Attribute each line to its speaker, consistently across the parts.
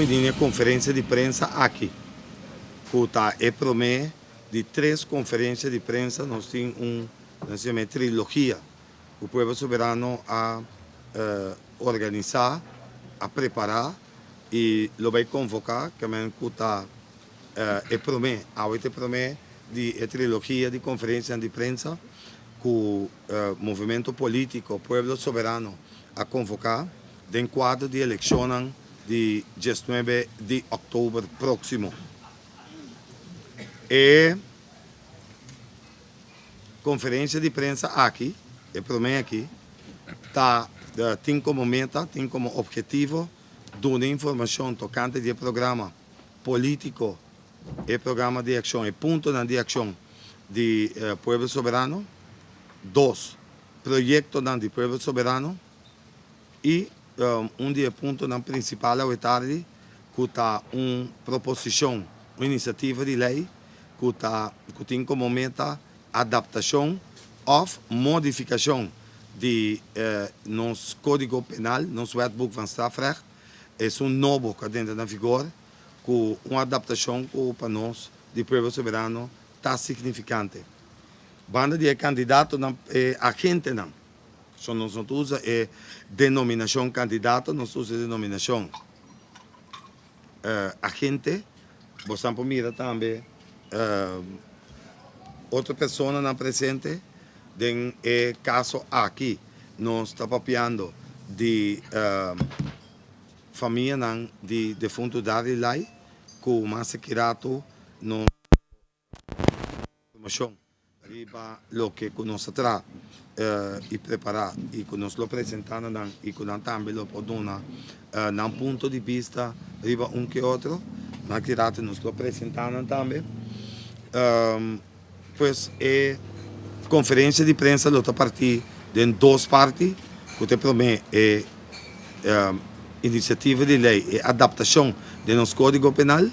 Speaker 1: bini na e konferensia di prensa aki ku ta e promé di tres konferensia di prensa. Nos tin un nos yama e trilogia ku Pueblo Soberano a organisá, a prepará i lo bai konvoká kemen ku ta e promé, awe ta e promé di e trilogia di konferensianan di prensa ku Movimento Politico Pueblo Soberano a konvoká den kuadro di elekshonnan di diesnuebe di òktober próksimo. E konferensia di prensa aki, e promé aki, ta tin komo meta, tin komo ophetivo duna informashon tokante di e programa polítiko, e programa di akshon, e puntonan di akshon di Pueblo Soberano, dos, proyektonan di Pueblo Soberano i un di e puntonan prinsipal awe tardi ku ta un proposishon, un inisiativa di lei ku ta ku tin komo meta adaptashon òf modifikashon di nos Kódigo Penal, nos Wetboek van Strafrecht, esun nobo ku a drenta na vigor ku un adaptashon ku pa nos di Pueblo Soberano ta signifikante. Banda di e kandidatonan, e agentenan, so nos no ta usa e denominashon kandidato, nos ta usa e denominashon agente. Bosan por mira tambe otro personanan presente den e kaso aki. Nos ta papiando di Famianan di defuntu Darly Lai ku mas aki ratu nos informashon riba loke ku nos a traha i prepará i ku nos lo presentá na nan i ku nan tambe lo por duna nan punto di bista riba un ke otro. Mas aki ratu nos lo presentá nan tambe. Pues e conferencia di prensa lo ta parti den dos parti, cu ta e prome e iniciativa di ley, e adaptacion den nos codigo penal.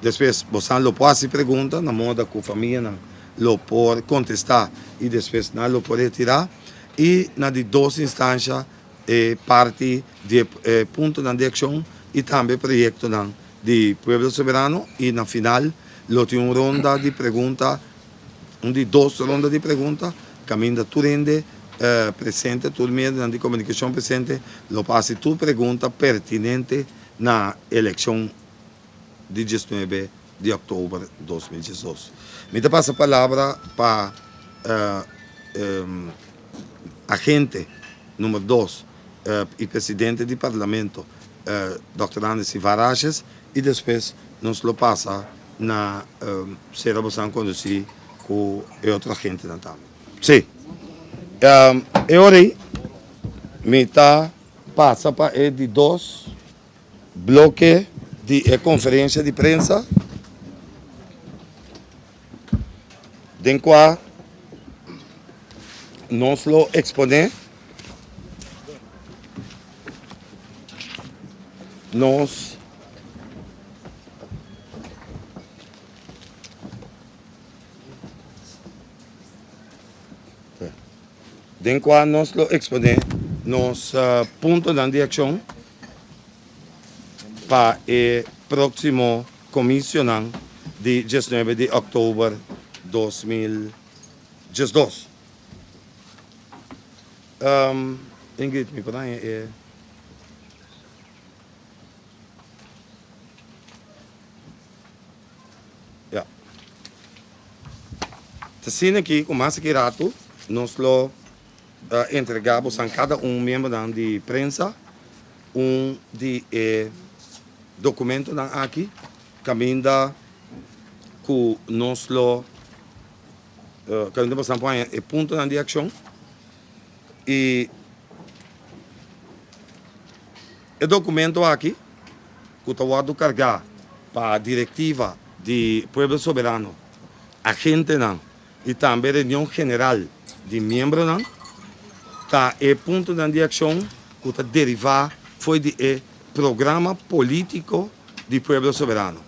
Speaker 1: Despues bosan lo por haci pregunta na moda cu famianan lo por contesta y despues nan lo por retira. Y na di dos instancia e parti di e puntonan di accion y tambe proyectonan di Pueblo Soberano y na final lo tin un ronda di pregunta, un di dos ronda di pregunta caminda tur hende presente, tur medionan di comunicacion presente lo por haci tur pregunta pertinente na eleccion di diesnuebe di october 2012. Mi ta pasa palabra pa agente numero dos y presidente di parlamento Dòkter Andres Ivar Asjes y despues nos lo pasa na sera bosan conduci cu e otro agentenan tambe. Si, e ora ey mi ta pasa pa e di dos bloke di e conferencia di prensa den cua nos lo expone Nos den kua nos lo eksponé nos puntonan di akshon pa e próksimo komisionan di diesnuebe di òktober 2012. Ingrid, mi por haña e. Ya. Ta asina aki ku mas aki ratu nos lo entregá bosan kada un miembronan di prensa un di e dokumentonan aki kaminda ku nos lo Kaminda boso por haña e puntonan di akshon i e dokumento aki ku ta wòrdu kargá pa direktiva di Pueblo Soberano, agentenan i tambe reunion general di miembronan ta e puntonan di akshon ku ta derivá for di e programa polítiko di Pueblo Soberano.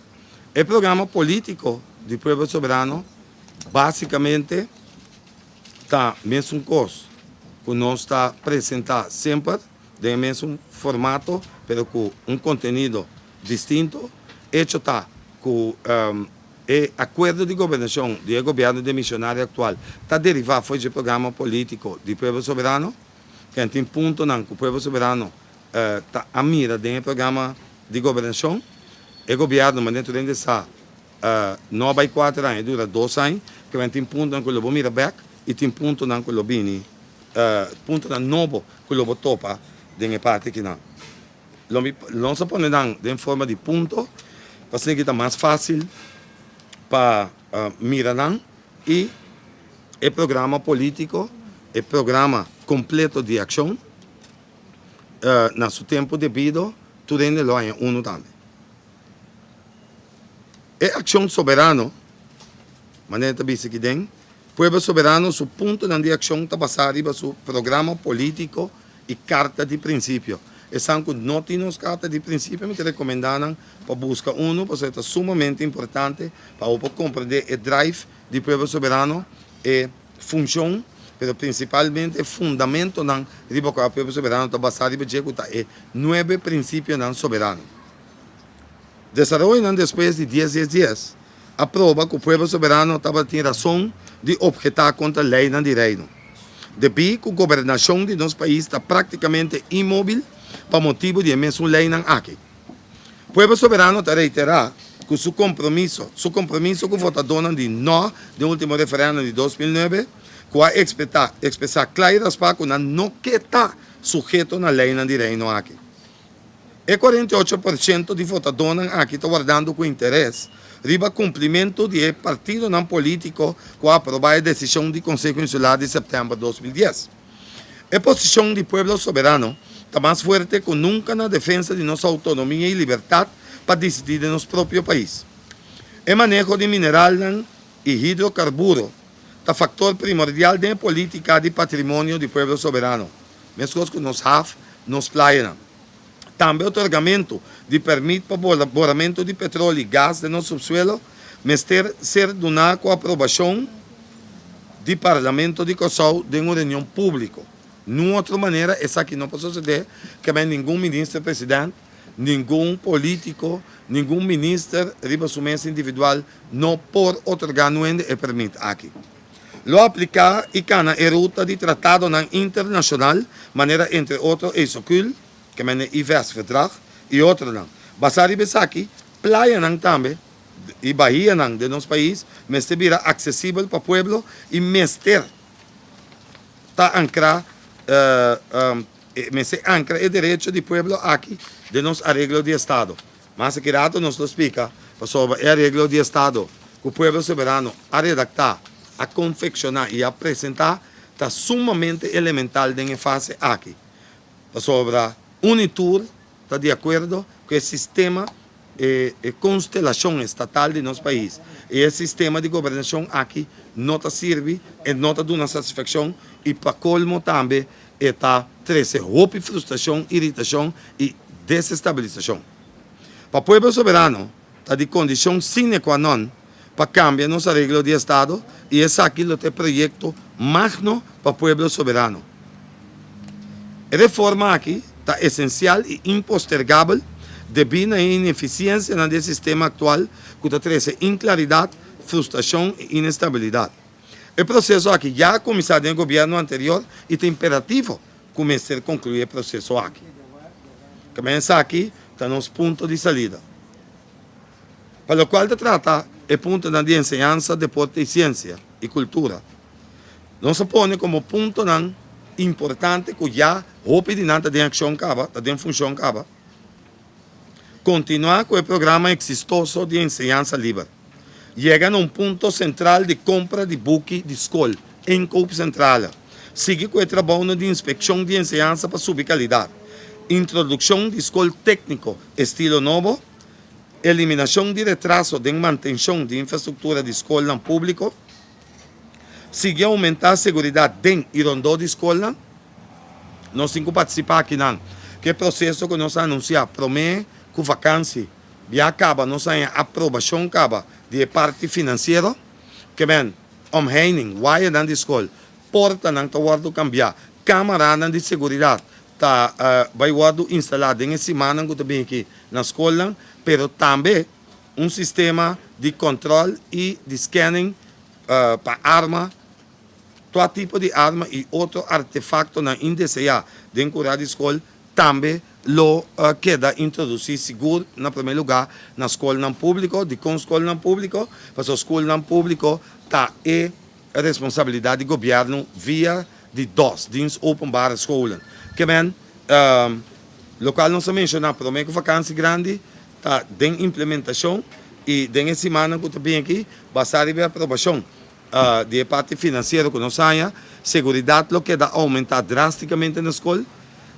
Speaker 1: E programa polítiko di Pueblo Soberano Básikamente ta mesun kos ku nos ta presentá semper den e mesun formato pero ku un kontenido distinto. Echo ta ku e akuerdo di gobernashon di e gobièrnu demisionario aktual ta derivá for dje programa polítiko di Pueblo Soberano. Ken tin puntonan ku Pueblo Soberano ta a mira den e programa di gobernashon. E gobièrnu manera tur hende sa no a bai kuater aña, e dura dos aña. Ken tin puntonan ku lo bo mira bèk i tin puntonan ku lo bini, puntonan nobo ku lo bo topa den e parti akinan. Lo mi nos a pone nan den forma di punto pa asina ki ta mas fácil pa mira nan i e programa polítiko, e programa kompleto di akshon na su tempu debido tur hende lo haña unu tambe. E akshon soberano, manera ta bisa aki den, Pueblo Soberano su puntonan di akshon ta basá riba su programa polítiko i karta di prinsipio. Esan ku no tin nos karta di prinsipio mi ta rekomendá nan pa buska unu pasobra e ta sumamente importante pa bo por komprendé e drive di Pueblo Soberano, e funshon pero prinsipalmente e fundamentonan riba kua Pueblo Soberano ta basá riba dje ku ta e nuebe prinsipionan soberano. Desaroyonan despues di dies dies dies a proba ku Pueblo Soberano tabatin rason di obhetá kontra leinan di Reino. Debí ku gobernashon di nos pais ta práktikamente inmóbil pa motibu di e mesun leinan aki. Pueblo Soberano ta reiterá ku su kompromiso su kompromiso ku votadónan di nò den último referèndum di 2009 ku a ekspetá ekspresá kla i raspá ku nan no ke ta suheto na leinan di Reino aki. E 48% di votadónan aki ta wardando ku interes riba kumplimentu di e partidonan polítiko ku a aprobá e desishon di Konseho Insular di sèptèmber 2010. E posishon di Pueblo Soberano ta mas fuerte ku nunka na defensa di nos outonomia i libertat pa disidí den nos propio pais. E maneho di mineralnan i hidrokarburo ta faktor primordial den e polítika di patrimonio di Pueblo Soberano. Meskos ku nos haf, nos playanan. Tambe otorgamentu di pèrmit pa boramentu di petrol i gas den nos supsuelo mester ser duná ku aprobashon di Parlamento di Kòrsou den un reunion públiko. Niun otro manera esaki no por sosodé, kebei ningun minister president, ningun polítiko, ningun minister riba su mes individual no por otorgá nuende e pèrmit aki. Lo apliká i kana e ruta di tratadonan internashonal, manera entre otro Eisokul, ke mende IVES-verdrag, i otronan. Basá riba esaki, playanan tambe i bahianan den nos pais mester bira aksesibel pa pueblo i mester ta ankrá mester ankra e derecho di pueblo aki den nos areglo di estado. Mas aki rato nos lo splika pasobra e areglo di estado ku Pueblo Soberano a redaktá, a konfekshoná i a presentá ta sumamente elemental den e fase aki. Pasobra un i tur ta di akuerdo ku e sistema, e konstelashon estatal di nos pais i e sistema di gobernashon aki no ta sirbi, e no ta duna satisfakshon i pa kolmo tambe e ta trese hopi frustrashon, iritashon i desestabilisashon. Pa Pueblo Soberano ta di kondishon sine qua non pa kambia nos areglo di estado i esaki lo ta e proyekto magno pa Pueblo Soberano. E reforma aki ta esensial i impostergabel debí na e inefisiensianan di e sistema aktual ku ta trese inklaridat, frustrashon i inestabilidat. E proseso aki ya a kuminsá den e gobièrnu anterior i ta imperativo ku mester konkluí e proseso aki. Kaminda esaki ta nos punto di salida. Pa lokual ta trata e puntonan di enseñansa, deporte i siensia i kultura, nos a pone komo puntonan importante ku ya hopi di nan ta den akshon kaba, ta den funshon kaba. Kontinuá ku e programa eksistoso di enseñansa liber. Yega na un punto sentral di kompra di buki di skol, inkoopcentrale. Sigui ku e trabounan di inspekshon di enseñansa pa subi kalidat. Introdukshon di skol tékniko estilo nobo. Eliminashon di retraso den mantenshon di infrastruktura di skolnan públiko. Sigui oumentá seguridat den i rondó di skolnan. Nos tin ku partisipá akinan ku e proseso ku nos a anunsiá promé ku vakansi bia kaba. Nos a haña aprobashon kaba di e parti finansiero. Ke men, omheining, wayanan di skol, portanan ta wòrdu kambiá, kamaranan di seguridat ta bai wòrdu instalá den e simannan ku ta bini aki na skolnan. pero tambe un sistema di kòntròl i di scanning pa arma, Tur tipo di arma i otro artefaktonan indeseá den kurá di skol tambe lo keda introdusí sigur na promé lugá na skolnan públiko. Dikon skolnan públiko? Pasobra skolnan públiko ta e responsabilidat di gobièrnu via di dos, Dienst Openbare Scholen. Ke men, lokual nos a menshoná promé ku vakansi grandi ta den implementashon i den e simannan ku ta bini aki basá riba e aprobashon Di e parti finansiero ku nos haña, seguridat lo keda oumentá drástikamente na skol,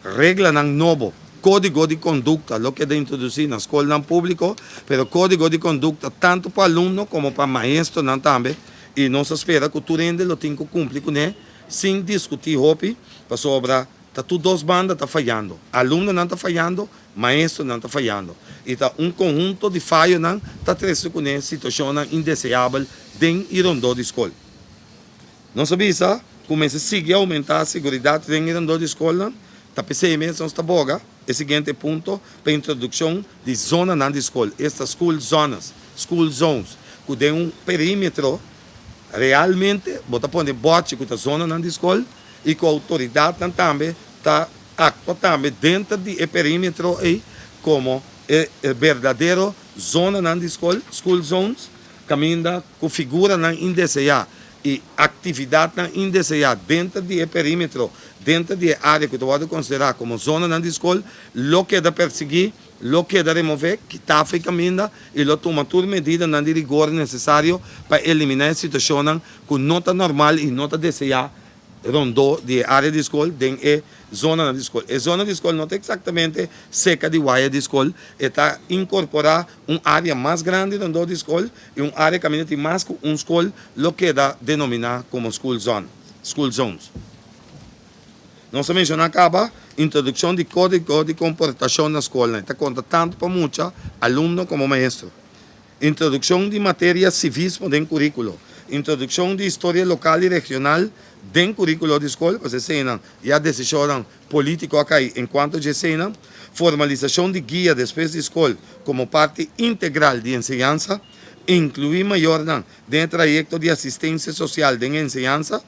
Speaker 1: reglanan nobo, kódigo di kondukta lo keda introdusí na skolnan públiko, pero kódigo di kondukta tantu pa alumno komo pa maestronan tambe, i nos a spera ku tur hende lo tin ku kumpli kuné sin diskutí hopi, pasobra ta tur dos banda ta fayando, alumnonan ta fayando, maestronan ta fayando i ta un konhunto di fayonan ta trese kuné situashonnan indeseabel den i rondó di skol. Nos a bisa ku mester sigui oumentá seguridat den i rondó di skolnan, ta p'esei mes nos ta boga e siguiente punto pa introdukshon di zonanan di skol, esta school zones, school zones, ku den un perímetro realmente bo ta pone bòchi ku ta zonanan di skol i ku outoridatnan tambe ta Aktua tambe denter di e perimetro ei komo e berdadero zonanan di skol, school zones, kaminda ku figuranan indeseá i aktividatnan indeseá denter di e perimetro, denter di e área ku ta wòrdu konsiderá komo zonanan di skol, lo keda persiguí, lo keda remové, kitá for e kaminda i lo tuma tur medidanan di rigor nesesario pa eliminá e situashonnan ku no ta normal i no ta deseá rondó di e área di skol den e zonanan di skol. E zona di skol no ta eksaktamente seka di waya di skol, e ta inkorporá un área mas grandi rondó di skol i un área kaminda tin mas ku un skol lo keda denominá komo school zone, school zones. Nos a menshoná kaba introdukshon di kódigo di komportashon na skolnan. E ta konta tantu pa mucha, alumno komo maestro. Introdukshon di materia sivismo den kuríkulo, introdukshon di historia lokal i regional den kuríkulo di skol, pasobra eseinan ya desishonnan polítiko a kai enkuanto dje eseinan, formalisashon di guia despues di skol komo parti integral di enseñansa, inkluí mayornan den e trayekto di asistensia sosial den enseñansa.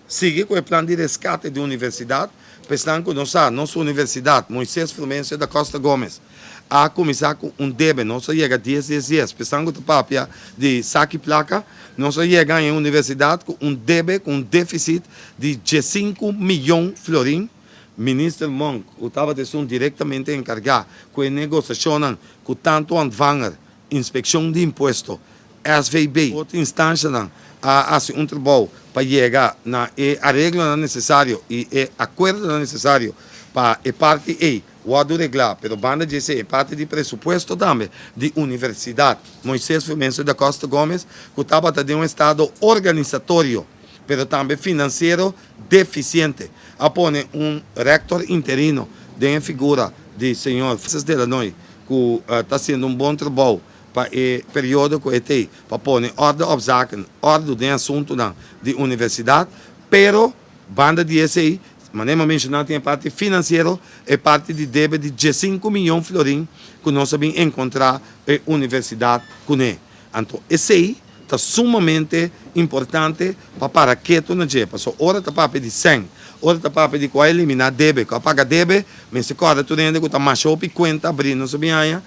Speaker 1: Sigui ku e plan di reskate di universidat, pa esnan ku no sa, nos universidat, Moises Frumencio da Costa Gomez, a kuminsá ku un debe, nos a yega dies dies dies, pa esnan ku ta papia di saki plaka, nos a yega en e universidat ku un debe, ku un defisit di diesinku miyon florin, Minister Monk, ku tabata esun direktamente enkargá ku e negosashonnan ku tantu ontvanger, Inspekshon di Impuesto, SVB, otro instanshanan a hasi un trabou pa yega na e areglonan nesesario i e akuerdonan nesesario pa e parti ei wòrdu reglá, pero banda di esei e parti di presupuesto tambe di Universidat Moises Frumencio da Costa Gomez ku tabata den un estado organisatorio pero tambe finansiero defisiente a pone un rektor interino den e figura di señor Francis Delanoy ku ta hasiendo un bon trabou pa e periodo ku e tei pa pone orde op zaken, ordu den asuntunan di universidat, pero banda di esei, manera mi a menshoná tin e parti finansiero, e parti di debe di diesinku miyon florin ku nos a bin enkontrá e universidat kuné. Anto esei ta sumamente importante pa para ketu na dje, pasobra ora ta papia di sèn, ora ta papia di ku a eliminá debe, ku a paga debe, mester kòrda tur hende ku ta masha hopi kuenta abrí nos a bin haña,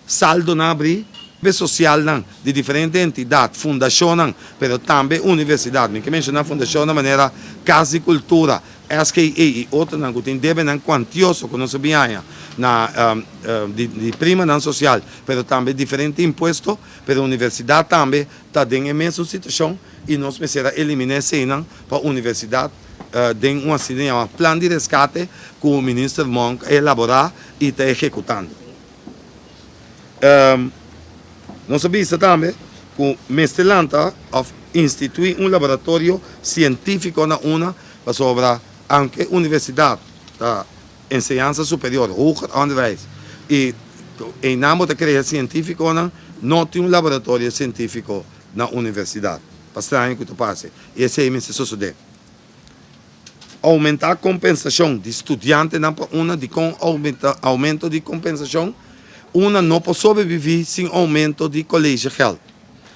Speaker 1: saldonan abrí, be sosialnan di diferente entidat, fundashonnan, pero tambe universidat. Mi ke menshoná fundashonnan manera Kas di Kultura, SKE i otronan ku tin debenan kuantioso ku nos a bin haña na di primanan sosial, pero tambe diferente impuesto, pero universidat tambe ta den e mesun situashon i nos mester a eliminá eseinan pa universidat den un asina yama plan di reskate ku Minister Monk a elaborá i ta ehekutando. Nos a bisa tambe ku mester lanta òf instituí un laboratorio sientífiko na una pasobra aunke universidat ta enseñansa superior, hoger onderwijs, i einan bo ta krea sientífikonan, no tin un laboratorio sientífiko na universidat. Pa straño ku ta parse i esei mester sosodé. Oumentá kompensashon di studiantenan pa una. Dikon oumento di kompensashon? Una no por sobreviví sin oumento di collegegeld.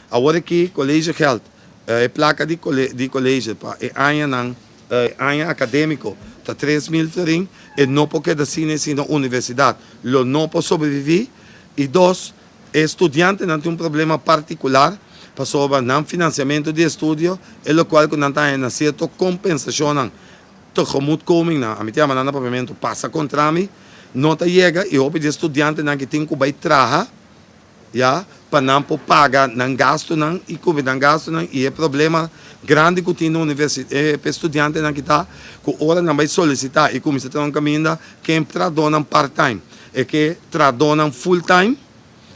Speaker 1: Awor aki collegegeld, e plaka di di college pa e añanan, e aña akadémiko ta 3000 florin, e no por keda asina sino universidat lo no por sobreviví. I dos, e studiantenan tin un problema partikular pasobra nan finansiamentu di estudio e lokual ku nan ta haña na sierto kompensashonnan tegemoetkomingnan, ami ta yama nan na papiamentu pasa kontra mi, no ta yega i hopi di e studiantenan ki tin ku bai traha ya pa nan por paga nan gastunan i kubri nan gastunan i e problema grandi ku tin na universi e pa e studiantenan ki ta ku ora nan bai solisitá i kuminsá traha un kaminda ken trahadónan part time e ke trahadónan full time.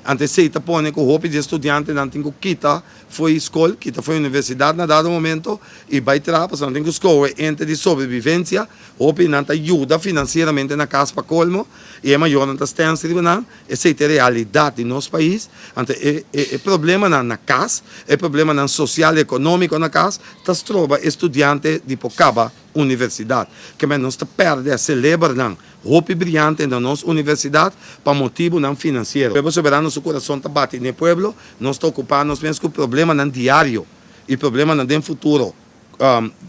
Speaker 1: Anto esei ta pone ku hopi di e studiantenan tin ku kita fo'i skol, kita fo'i universidat na dado momento i bai traha pasobra nan tin ku skohe ente di sobrevivensia. Hopi nan ta yuda finansieramente na kas pa kolmo i e mayornan ta stens riba nan. Esei ta e realidat di nos pais. Anto e e problemanan na kas, e problemanan sosial i ekonómiko na kas ta stroba e studiante di por kaba universidat. Kemey nos ta pèrdè selebernan Hopi briante na nos universidad pa motibunan financiero. Pueblo Soberano su curason ta bati n'e pueblo, nos ta ocupa nos mes cu problemanan diario y problemanan den futuro,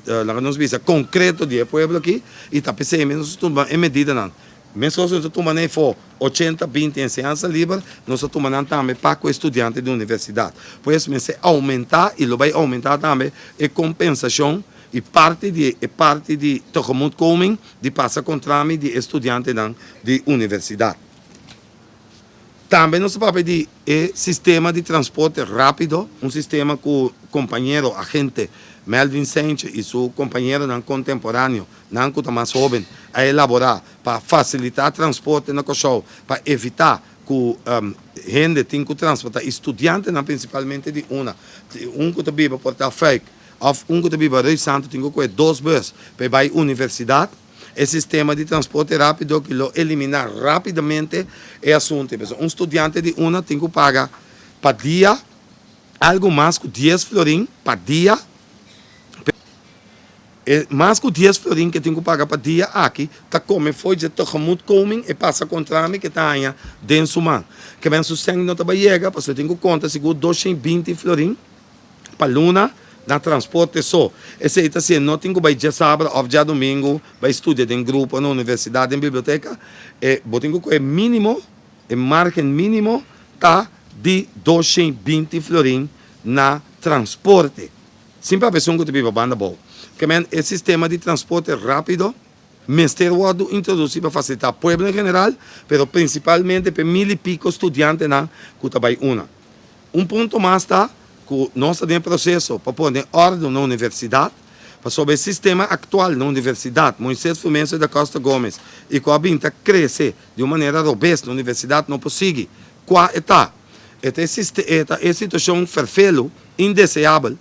Speaker 1: laga nos bisa, concreto di e pueblo aki y ta p'esey mes nos ta tuma e medidanan. Mescos nos ta tuma nan efo 80, 20 enseñansa liber, nos ta tuma nan tambe pa cu e studiante di universidad. Pues mester aumenta y lo bay aumenta tambe e compensacion y parti di e parti di tegemoetkoming di pasa kontrami di e studiantenan di universidat. Tambe nos ta papia di e sistema di transporte rápido, un sistema ku kompañero agente Melvin Seintje i su kompañeronan kontemporáneo, nan ku ta mas hóben, a elaborá pa fasilitá transporte na Kòrsou, pa evitá ku hende tin ku transportá i studiantenan prinsipalmente di una, un ku ta biba por ta Fuik Òf un ku ta biba Rui Santu tin ku kohe dos bùs pa e bai universidat. E sistema di transporte rápido ki lo eliminá rápidamente e asuntu. Pasobra un studiante di una tin ku paga pa dia algu mas ku dies florin pa dia. E mas ku dies florin ke tin ku paga pa dia aki ta kome fo'i dje tegemoetkoming e pasa kontra mi ke ta haña den su man. Ke men su sèn no ta bai yega pasobra e tin ku konta sigur 220 florin. Pa luna na transporte so. Esei ta si e no tin ku bai djasabra òf djadumingu bai studia den grupo na universidat den biblioteka, e bo tin ku kohe mínimo, e márgen mínimo ta di 220 florin na transporte. Sin papia esun ku ta biba banda abou. Ke men e sistema di transporte rápido mester wòrdu introdusí pa fasilitá pueblo en general, pero prinsipalmente pa e mil i piko studiantenan ku ta bai una. Un punto mas ta ku nos ta den proseso pa pone òrdu na universidat, pasobra e sistema aktual na universidat Moises Frumencio da Costa Gomez i ku a bin ta krese di un manera robes na universidat no por sigui. Kua e ta? E ta e ta e situashon ferfelu, indeseabel,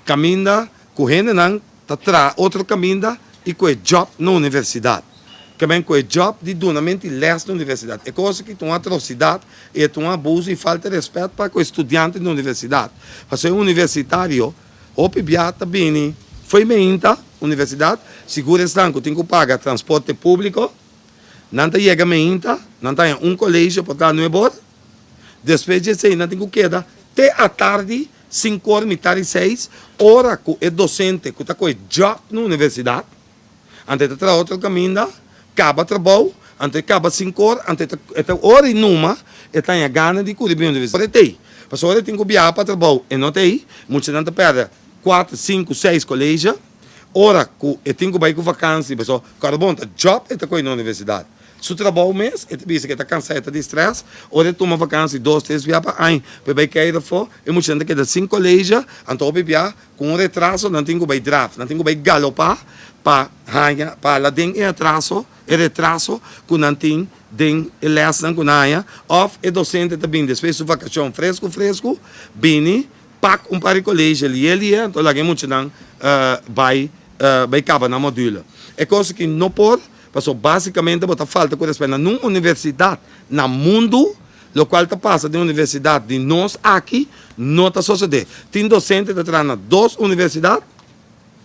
Speaker 1: kaminda ku hendenan ta traha otro kaminda i ku e djòp na universidat. Ke men ku e djòp di dunamenti lès na universidat. E kos aki ta un atrosidat i e ta un abuso i falta di rèspèt pa ku e studiante na universidat. Pasobra e universitario hopi bia ta bini fo'i meinta universidat, sigur esnan ku tin ku paga transporte públiko, nan ta yega meinta, nan ta haña un kolegio por ta nuebe or, despues di esei nan tin ku keda te atardi Sinku ora mitar di seis, ora ku e dosente ku ta kohe djòp na universidat, anto e ta traha otro kaminda, kaba trabou, anto e kaba sinku ora, anto e ta e ta ora i numa e ta haña gana di kuri bin universidat. Ora e ta ei, pasobra ora e tin ku biaha pa trabou e no ta ei, muchanan ta pèrdè kuater, sinku, seis kolegio, ora ku e tin ku bai ku vakansi, pasobra kòrda bon ta djòp e ta kohe na universidat. Su trabou mes, e ta bisa ku e ta kansá, e ta di strès. Ora e tuma vakansi dos, tres bia pa aña pa e bai keiru afó, e muchanan ta keda sin kolegio, anto hopi bia ku un retraso nan tin ku bai draf, nan tin ku bai galopá pa haña, pa hala den e atraso, e retraso ku nan tin den e lèsnan ku nan haña. Òf e dosente ta bini despues di su vakashon fresku fresku bini pak un par di kolegio lié lié, anto laga e muchanan bai bai kaba nan module. E kos aki no por. Pasobra básikamente bo ta falta ku rèspèt na nun universidat na mundu, lokual ta pasa den universidat di nos aki no ta sosodé. Tin dosente ta traha na dos universidat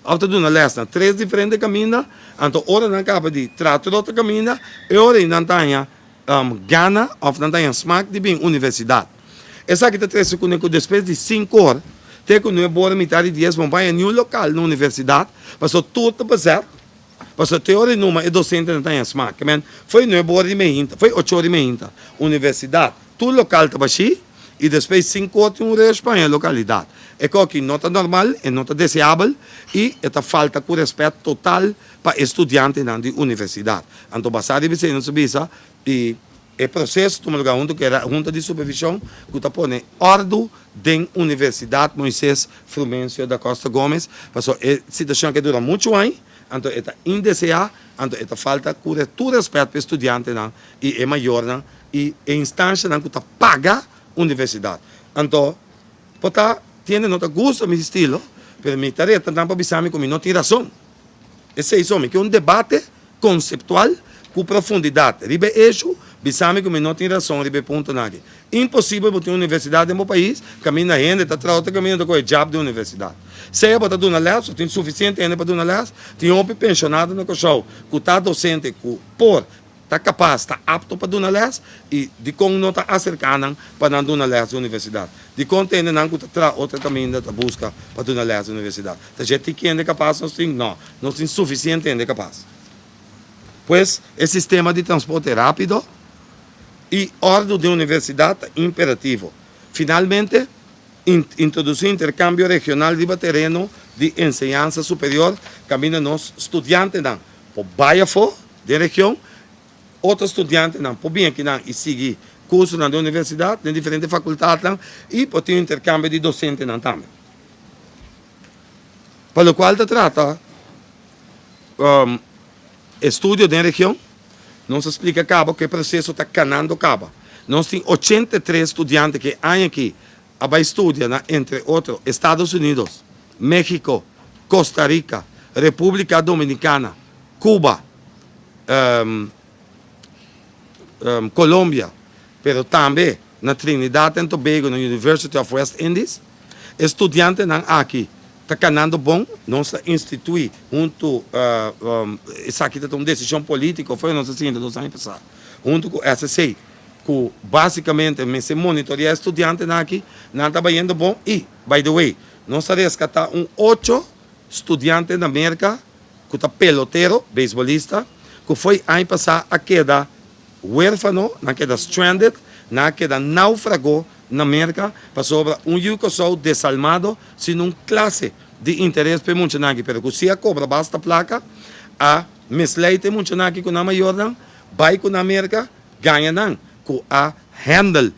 Speaker 1: òf ta duna lès na tres diferente kaminda, anto ora nan kaba di traha tur otro kaminda, e ora ei nan ta haña. Gana òf nan ta haña smak di bin universidat. Esaki ta trese kuné ku despues di sinku or te ku nuebe ora mitar di dies bo no haña niun lokal na universidat pasobra tur ta bezet, pasobra te ora di numa e dosentenan ta haña smak. Ke men fo'i nuebe ora di meinta, fo'i ocho ora di meinta universidat tur lokal ta bashí i despues sinku or tin un rush pa haña lokalidat. E koki no ta normal, e no ta deseabel i e ta falta ku rèspèt total pa e studiantenan di universidat. Anto basá riba esei nos a bisa di e proseso tuma lugá huntu ku e Hunta di Supervishon ku ta pone òrdu den Universidat Moises Frumencio da Costa Gomez, pasobra e situashon aki a dura muchu aña, anto e ta indeseá, anto e ta falta ku tur rèspèt pa e studiantenan i e mayornan i e instanshanan ku ta paga universidat. Anto por ta tiende no ta gusta mi estilo, pero mi ta reta nan pa bisa mi ku mi no tin rason. Esei so mi ke un debate konseptual ku profundidat riba e eshu, bisa mi ku mi no tin rason riba e puntonan aki. Imposibel bo tin universidat den bo pais kaminda hende ta traha otro kaminda ta kohe jab den universidat. Sea bo ta duna lès o tin sufisiente hende pa duna lès, tin hopi penshonado na Kòrsou ku ta dosente ku por ta kapas, ta apto pa duna lès i dikon no ta aserká nan pa nan duna lès di universidat? Dikon ta hendenan ku ta traha otro kaminda ta buska pa duna lès di universidat? Ta dje tiki hende kapas nos tin? No, nos tin sufisiente hende kapas. Pues, e sistema di transporte rápido i òrdu den universidat ta imperativo. Finalmente, introdusí interkambio regional riba tereno di enseñansa superior kaminda nos studiantenan por bai afó den region, otro studiantenan por bin akinan i sigui kursonan den universidat, den diferente fakultatnan i por tin un interkambio di dosentenan tambe. Pa lokual ta trata estudio den region, nos a splika kaba ku e proseso ta kanando kaba. Nos tin 83 studiante ku e aña aki a bai studia na entre otro Estados Unidos, Mexico, Costa Rica, Republica Dominicana, Cuba, Colombia, pero tambe na Trinidad and Tobago na University of West Indies. E studiantenan aki ta kanando bon, nos a institui huntu, esaki ta un desishon politico, fo'i nos a sinta 2 aña pasa, huntu ku SSC, ku basikamente mester monitorea e studiantenan aki, nan ta bayendo bon i, by the way, nos a reskatá un ocho studiante na Merka ku ta pelotero, beisbolista, ku fo'i aña pasá a keda huérfano, nan a keda stranded, nan a keda naufragó na Merka pasobra un yu Kòrsou desalmado sin un klase di interes pa e muchanan aki, pero ku si a kobra basta plaka a misleit e muchanan aki ku nan mayornan bai ku nan Merka. Gaña nan ku a handle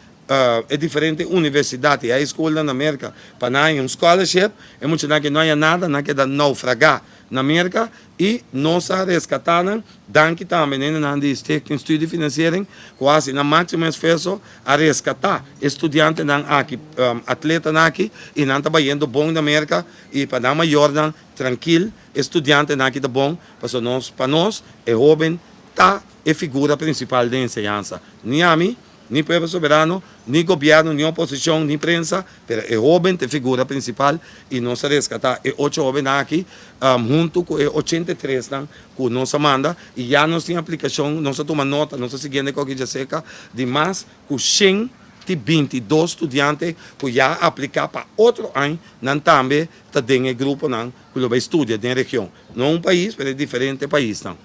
Speaker 1: e diferente universidat i high schoolnan na Merka pa nan haña un scholarship. E muchanan ke no haña nada, nan keda naufragá na Merka i nos a reskatá nan. Danki tambe na hendenan di Stichting Studiefinanciering ku a hasi nan máksimo esfuerso a reskatá e studiantenan aki, atletanan aki i nan ta bayendo bon na Merka i pa nan mayornan trankil e studiantenan aki ta bon pasobra nos pa nos e hóben ta e figura principal den enseñansa. Ni ami, ni Pueblo Soberano, ni gobierno, ni oposicion, ni prensa, pero e hoben ta e figura principal y nos a rescata e ocho hobennan aki hunto cu e 83 nan cu nos a manda y ya nos tin aplicacion, nos a tuma nota, nos ta siguiendo e coki djaseca di mas cu 122 studiante cu ya a aplica pa otro aña, nan tambe ta den e gruponan cu lo bay studia den region, no un pais pero e diferente paisnan.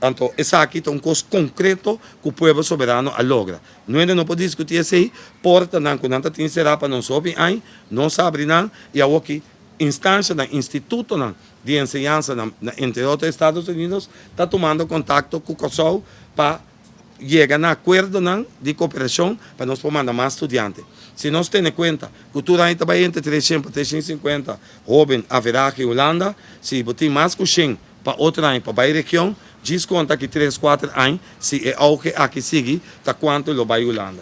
Speaker 1: Anto esaki ta un kos konkreto ku Pueblo Soberano a logra. Nuende no por diskutí esei, portanan ku nan ta tin será pa nos hopi añ, nos a abri nan i awoki instanshanan, institutonan di enseñansa na entre otro Estados Unidos ta tumando kontakto ku Kòrsou pa yega na akuerdonan di koperashon pa nos por manda mas studiante. Si nos tene kuenta ku tur aña ta bai entre 300 pa 350 hóben averahe Hulanda, si bo tin mas ku 100 Pa otro aña pa bai region, djis konta aki tres kuater aña si e auge aki sigui ta kuantu lo bai Hulanda.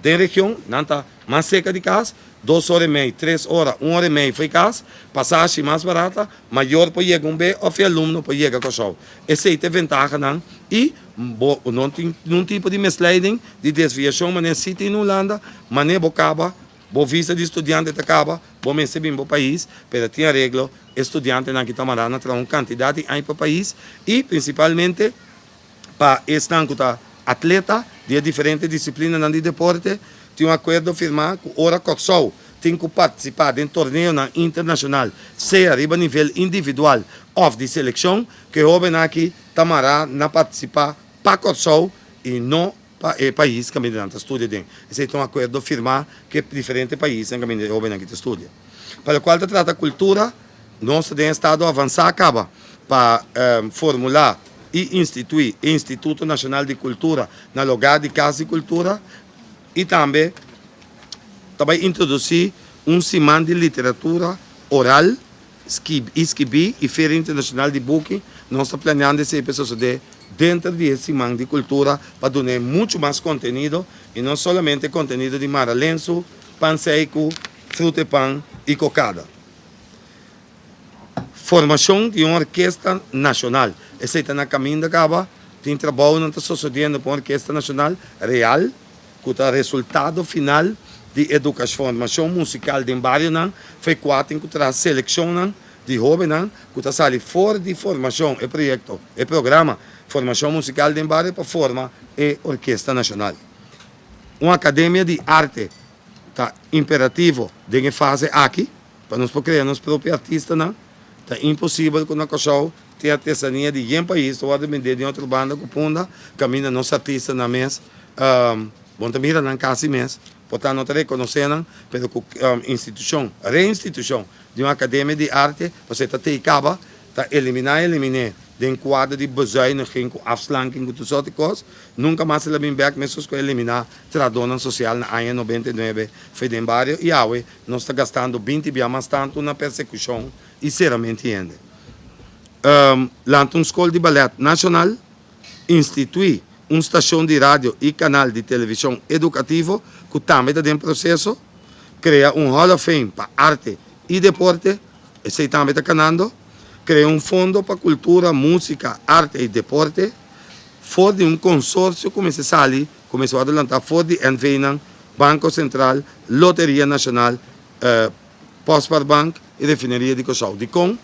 Speaker 1: Den region nan ta mas serka di kas, 2 ora i mei, 3 ora, un ora i mei fo'i kas, pasashi mas barata, mayor por yega un be òf e alumno por yega Kòrsou. Esei ta e ventahanan i bo no tin ningun tipo di misleiding, di desviashon manera si tin na Hulanda, manera bo kaba bo visa di studiante ta kaba, bo mester bin bo pais, pero tin areglo. E studiantenan ki ta manda na traha un kantidat di aña pa pais i prinsipalmente pa esnan ku ta atleta. di e diferente disiplinanan di deporte. Tin un akuerdo firmá ku ora Kòrsou tin ku partisipá den torneonan internashonal, sea riba nivel individual òf di selekshon, ku e hóbennan aki ta mará na partisipá pa Kòrsou i no pa e pais kaminda nan ta studia den. Esei ta un akuerdo firmá ku e diferente paisnan kaminda e hóbennan aki ta studia. Pa lokual ta trata kultura, nos ta den estado avansá kaba pa formulá i instituí e Instituto Nashonal di Kultura na lugá di Kas di Kultura i tambe ta bai introdusí un siman di literatura oral i skibí i Feria Internashonal di Buki. Nos ta planeando esei pa sosodé denter di e siman di kultura pa dun'é muchu mas kontenido i no solamente kontenido di mara lensu, pan seiku, fruta i pan i kokada. Formashon di un orkesta nashonal. Esei ta na kaminda kaba. Tin trabounan ta sosodiendo pa un orkesta nashonal real ku ta resultado final di edukashon-formashon musikal den barionan. Fe kua tin ku traha selekshonnan di hóbennan ku ta sali for di formashon, e proyekto, e programa Formashon Musikal den Bario pa forma e orkesta nashonal. Un akademia di arte ta imperativo den e fase aki pa nos por krea nos propio artistanan. Ta imposibel ku na Kòrsou tin artesania di yen pais ta wòrdu bendé den otro banda ku Punda kaminda nos artistanan mes bo no ta mira nan kasi mes por ta no ta rekonosé nan pero ku institushon reinstitushon di un akademia di arte pasobra e ta tei kaba ta eliminá eliminé den kuadro di bezuiniging ku afslanking ku tur sorti kos nunka mas el a bin bèk meskos ku a eliminá trahadónan sosial na aña 99 fei den bario i awe nos ta gastando 20 bia mas tantu na persekushon i seramenti hende. Lanta un skol di balèt nashonal, instituí un stashon di radio i kanal di televishon edukativo ku tambe ta den proseso, krea un Hall of Fame pa arte i deporte, esei tambe ta kanando, krea un fondo pa kultura, músika, arte i deporte, for di un konsorsio ku mester sali, ku mester wòrdu lantá for di NV-nan, Banko Sentral, Loteria Nashonal, Posparbank i Refineria di Kòrsou. Dikon?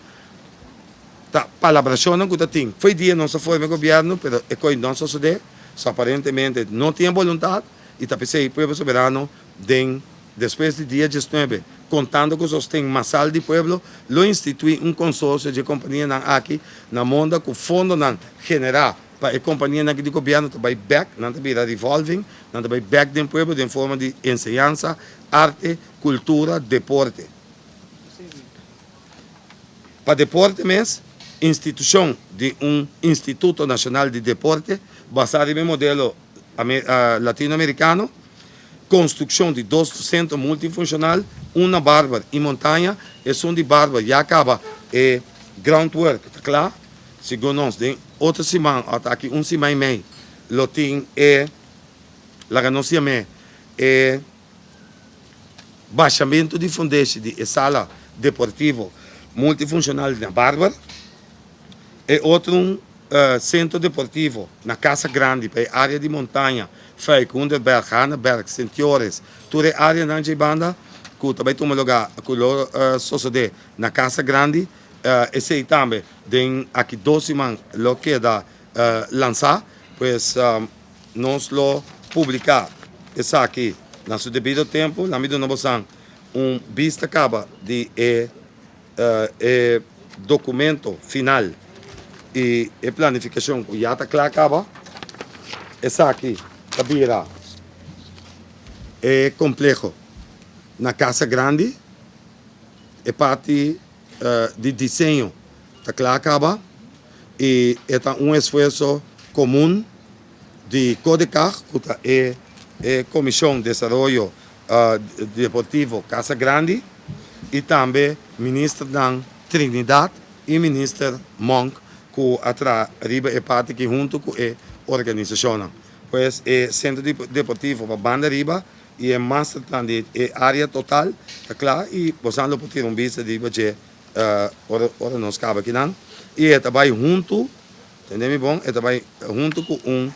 Speaker 1: Ta palabrashonnan ku ta tin. Fo'i dia nos a forma e gobièrnu, pero e koi no a sosodé, so aparentemente no tin e boluntat i ta p'esei Pueblo Soberano den despues di dia 19, kontando ku sosten masal di pueblo, lo instituí un konsorsio dje kompanianan aki na monda ku fondonan generá pa e kompanianan aki di gobièrnu ta bai bèk, nan ta bira revolving, nan ta bai bèk den pueblo den forma di enseñansa, arte, kultura, deporte. Pa deporte mes, institushon di un Instituto Nashonal di Deporte basá riba e modelo latinoamerikano, konstrukshon di dos sentro multifunshonal, un na Barber i Montaña, esun di Barber ya kaba e groundwork ta kla, segun nos den otro siman òf aki un siman i mei lo tin e laga nos yam'é e Bashamentu di fundeshi di e sala deportivo multifunshonal na Barber, e otro un sentro deportivo na Casa Grandi pa e area di Montaña, Fuik, Hoenderberg, Hanenberg, Sint Joris, tur e areanan dje banda ku ta bai tuma lugar ku lo sosode na Casa Grandi. Esei tambe den aki dos siman lo keda lansa, pues Nos lo publiká esaki na su debido tempu. Lami duna bosan un bista kaba di e e dokumento final i e planifikashon ku ya ta kla kaba. Esaki ta bira e kompleho na Casa Grandi. E parti di diseño ta kla kaba i e ta un esfuerso komun di Codecag ku ta e e Komishon Desaroyo Deportivo Casa Grandi i tambe Ministernan Trinidad i Minister Monk ku a traha riba e parti aki huntu ku e organisashonnan. Pues e Sentro Deportivo pa banda riba i e masterplan di e área total ta kla i bosan lo por tira un bista riba dje ora ora nos kaba akinan. I e ta bai huntu, tende mi bon, e ta bai huntu ku un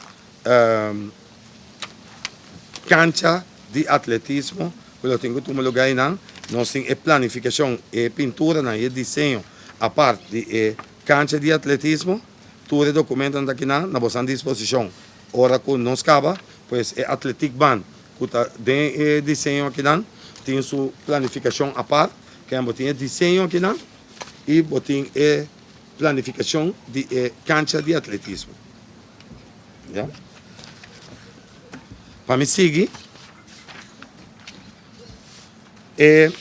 Speaker 1: kancha di atletismo ku lo tin ku tuma lugá einan. Nos tin e planifikashon, e pinturanan i e diseño apart di e kancha di atletismo. Tur e dokumentonan ta akinan na bosan disposishon. Ora ku nos kaba. Pues e atletiekbaan ku ta den e diseño akinan tin su planifikashon apart. Ken bo tin e diseño akinan i bo tin e planifikashon di e kancha di atletismo. Ya. Pa mi sigui e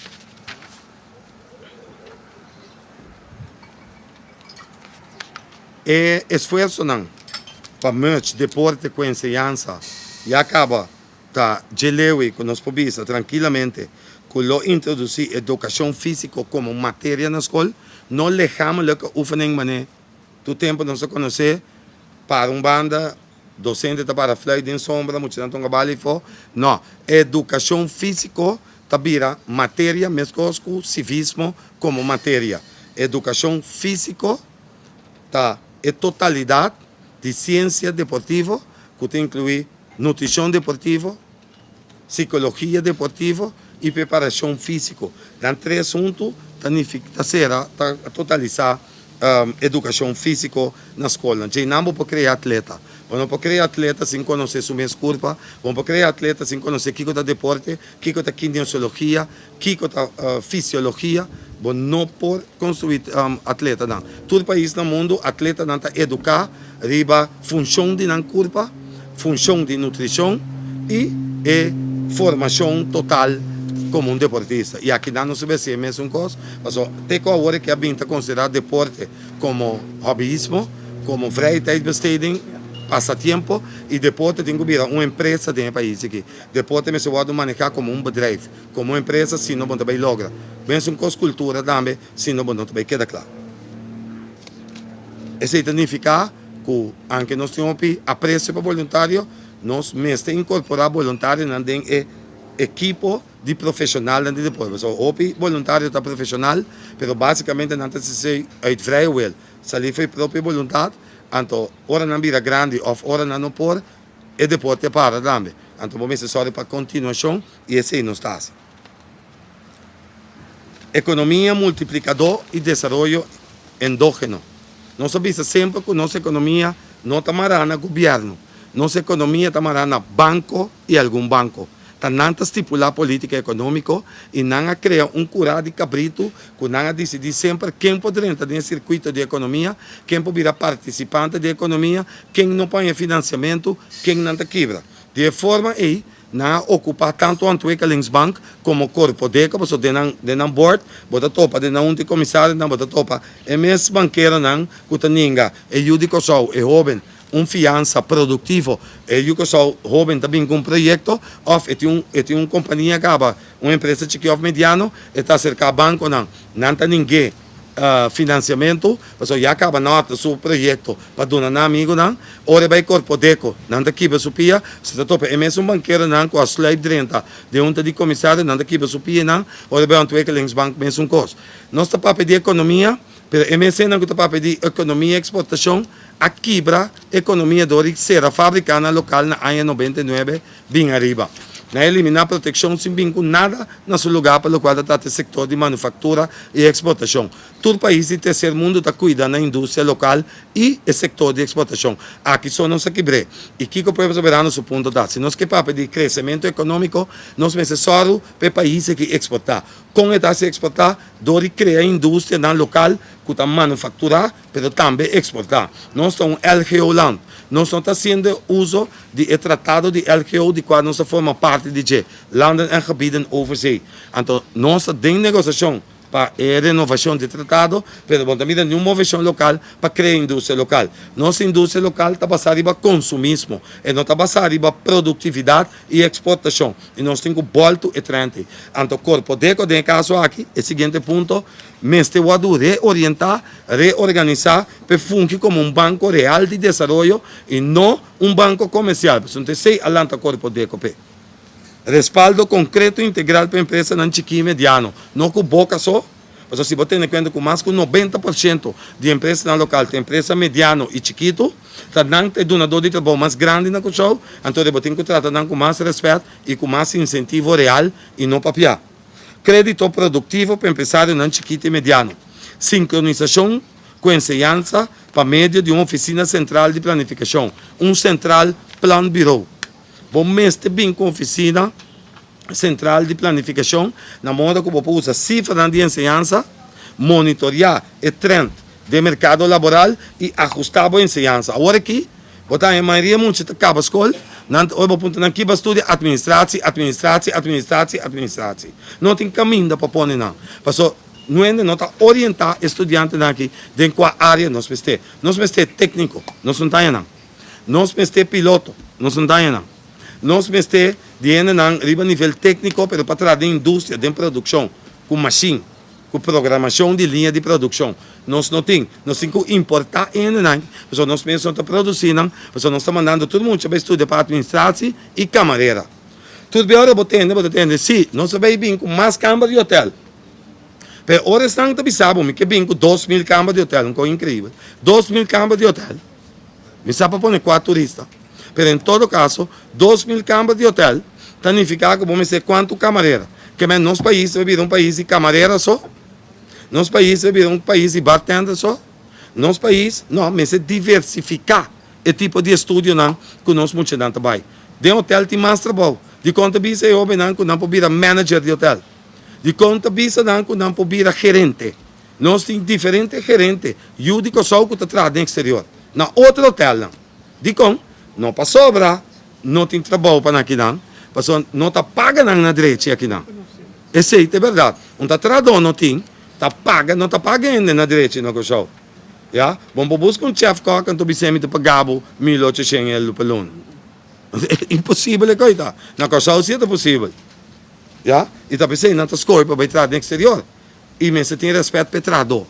Speaker 1: E esfuersonan pa merge deporte ku enseñansa ya kaba ta dje lewi ku nos por bisa trankilamente ku lo introdusí edukashon físiko komo materia na skol. No lichamelijke oefening manera tur tempu nos a konosé, para un banda, dosente ta para fluit den sombra, muchanan ta hunga bala afó. No, edukashon físiko ta bira materia meskos ku sivismo komo materia. Edukashon físiko ta e totalidat di siensia deportivo ku ta inkluí nutrishon deportivo, sikologia deportivo i preparashon físiko. Nan tres huntu ta ta sera ta totalisá edukashon físiko na skolnan. Djei nan bo por krea atleta. Bo no por krea atleta sin konosé su mes kurpa, bo no por krea atleta sin konosé kiko ta deporte, kiko ta kinesiologia, kiko ta fisiologia, bo no por konstruí atletanan. Tur pais na mundu atletanan ta eduká riba funshon di nan kurpa, funshon di nutrishon i e formashon total komo un deportista. I akinan nos ta bira hasi e mesun kos, pasobra te ku awor e ke a bin ta konsiderá deporte komo hobbyismo, komo vrije tijdbesteding, pasatiempo, i deporte tin ku bira un empresa den e pais aki. Deporte mester wòrdu manehá komo un bedrijf, komo un empresa, sino bo no ta bai logra. Mesun kos kultura tambe, sino bo no ta bai keda kla. Esei ta nifiká ku anke nos tin hopi apresio pa boluntario, nos mester inkorporá boluntarionan den e ekipo di profeshonalnan di deporte. Pasobra hopi boluntario ta profeshonal, pero básikamente nan ta hasi esei uit vrije wil, salí for e propio boluntat, anto ora nan bira grandi òf ora nan no por, E deporte a para tambe. Anto bo mester sòru pa kontinuashon i esei nos ta hasi. Ekonomia multiplikadó i desaroyo endógeno. Nos a bisa semper ku nos ekonomia no ta mará na gobièrnu. Nos ekonomia ta mará na banko i algun banko. Ta nan ta stipulá polítika ekonómiko i nan a krea un kurá di kabritu ku nan a disidí semper ken por drenta den e sirkuito di ekonomia, ken por bira partisipante di ekonomia, ken no por haña finansiamentu, ken nan ta kibra. Di e forma ei nan a okupá tantu Ontwikkelingsbank komo Korpodeko, pasobra den nan den nan bòrt bo ta topa den nan hunta di komisarionan bo ta topa e mes bankeronan ku ta ninga e yu di Kòrsou, e hóben. Un fiansa produktivo, e yu Kòrsou hóben ta bin ku un proyekto òf e tin un e tin un kompania kaba, un empresa chikí òf mediano, e ta aserká bankonan, nan ta ning'é finansiamentu pasobra ya kaba nòrte su proyekto pa duna nan amigunan. Ora e bai Korpodeko, nan ta kibra su pia, si ta topa e mesun bankeronan ku a sluip drenta den hunta di komisario, nan ta kibra su pianan, ora e bai Ontwikkelingsbank mesun kos. Nos ta papia di ekonomia, pero e mes hendenan ku ta papia di ekonomia i eksportashon, a kibra ekonomia dor di sera fabrikanan lokal na aña 99 bin ariba. Nan a eliminá protekshon sin bin ku nada na su lugá pa lokual ta trata e sektor di manufaktura i eksportashon. Tur pais di terser mundu ta kuida nan industria lokal i e sektor di eksportashon. Aki so nos a kibr'é. I kiko Pueblo Soberano su punto ta? Si nos ke papia di kresementu ekonómiko, nos mester sòru pa e pais aki eksportá. Kon e ta hasi eksportá? Dor di krea industrianan lokal ku ta manufakturá pero tambe exporta. Nos ta un LGO land. Nos no ta haciendo uso di e tratado di LGO di cual nos ta forma parti di dje, Landen en Gebieden over Zee. Anto nos ta den negociacion pa e renovacion di e tratado, pero bo no ta mira niun movecion local pa crea industria local. Nos industria local ta basa riba consumismo, e no ta basa riba productividad y exportacion. Y nos tin cu boltu e trend ey. Anto Corpodeco den e caso aki, e siguiente punto, Mester wòrdu reorientá, reorganisá pa e fungi komo un banko real di desaroyo i no un banko komersial. Pasobra ta esei a lanta Korpodeko p'e. Respaldo konkreto integral pa empresanan chikí i mediano, no ku boka so, pasobra si bo tene kuenta ku mas ku 90% di empresanan lokal ta empresa mediano i chikitu, ta nan ta e dunadó di trabou mas grandi na Kòrsou, anto bo tin ku trata nan ku mas rèspèt i ku mas insentivo real i no papiá. Krédito produktivo pa empresarionan chikito i mediano. Sinkronisashon ku enseñansa pa medio di un ofisina sentral di planifikashon, un Centraal Planbureau. Bo mester bin ku ofisina sentral di planifikashon na moda ku bo por usa sifranan di enseñansa, monitoriá e trend den merkado laboral i ahustá bo enseñansa. Awor aki bo ta haña mayoria mucha ta kaba skol, nan ta ora bo puntra nan ki bo a studia, administratie, administratie, administratie, administratie. No tin kaminda pa pone nan, paso nuende no ta orientá e studiantenan aki den kua área nos mester. Nos mester tékniko, nos no ta haña nan. Nos mester piloto, nos no ta haña nan. Nos mester di hendenan riba nivel tékniko pero pa traha den industria, den produkshon, ku mashin, ku programashon di liña di produkshon. Nos no tin. Nos tin ku importá e hendenan pasobra nos mes no ta produsí nan, pasobra nos ta mandando tur mucha bai studia pa administratie i kamarera. Tur bia ora bo tende, bo ta tende, sí, nos a bai bin ku mas kamber di hotel. Pero ora esnan ta bisa bo, mi ke bin ku 2000 kamber di hotel, un kos inkreibel, 2000 kamber di hotel. Mi sa pa pone kua turista, pero en todo kaso 2000 kamber di hotel ta nifiká ku bo mester kuantu kamarera. Ke men nos pais ta bira un pais di kamarera so? Nos pais ta bira un pais di bartender so? Nos pais no mester diversifiká e tipo di estudionan ku nos muchanan ta bai. Den hotel tin mas trabou. Dikon ta bisa e hobennan ku nan por bira manager di hotel? Dikon ta bisa nan ku nan por bira gerente? Nos tin diferente gerente yu di Kòrsou ku ta traha den eksterior na otro hotelnan. Dikon? No pasobra no tin trabou pa nan akinan, pasobra no ta paga nan na drechi akinan. Esei ta e bèrdat. Un ta trahadó no tin, ta paga, no ta paga hende na drechi na Kòrsou. Ya, bon bo buska un chèf kòk anto bis'é mi ta paga bo 1800 euro pa luna. Imposibel e kos ta. Na Kòrsou si e ta posibel. Ya, i ta p'esei nan ta skohe pa bai traha den eksterior. I mester tin rèspèt pa e trahadó.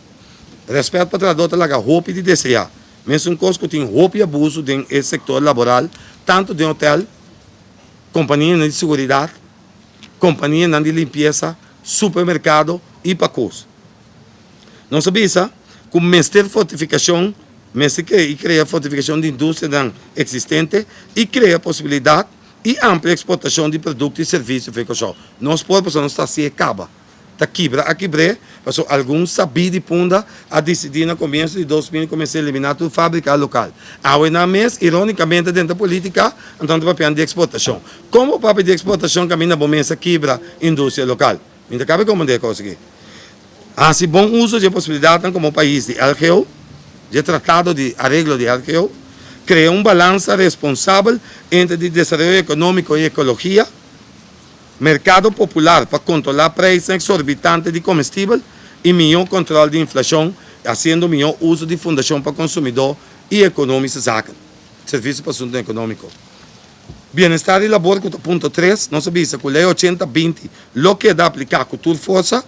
Speaker 1: Rèspèt pa trahadó ta laga hopi di deseá. Mesun kos ku tin hopi abusu den e sektor laboral, tantu den hotèl, kompanianan di seguridat, kompanianan di limpiesa, supermerkado i pakos. Nos a bisa ku mester fortifikashon, mester krea i krea fortifikashon di industrianan eksistente i krea posibilidat i amplia eksportashon di produkto i servisio for e Kòrsou. Nos por pasobra nos ta hasié kaba. Ta kibra a kibr'é, pasobra algun sabí di Punda a disidí na komienso di 2000 ku mester eliminá tur fábrika lokal. Awe nan mes, irónikamente, den ta polítika, anto nan ta papiando di eksportashon. Kon bo papia di eksportashon kaminda bo mes a kibra industria lokal? Mi ta kaba di komprendé e kos aki. Hasi bon uso di e posibilidatnan komo pais di LGO, di e tratado di areglo di LGO, krea un balansa responsabel entre di desaroyo ekonómiko i ekologia, Merkado popular pa kontrolá preisnan eksorbitante di komestibel i mihó kontrol di inflashon hasiendo mihó uso di Fundashon pa Konsumidó i Ekonomische Zaken, Servisio pa Asuntunan Ekonómiko. Bienestar i labor ku ta punto tres, nos a bisa ku Lei 80 20 lo keda apliká ku tur forsa,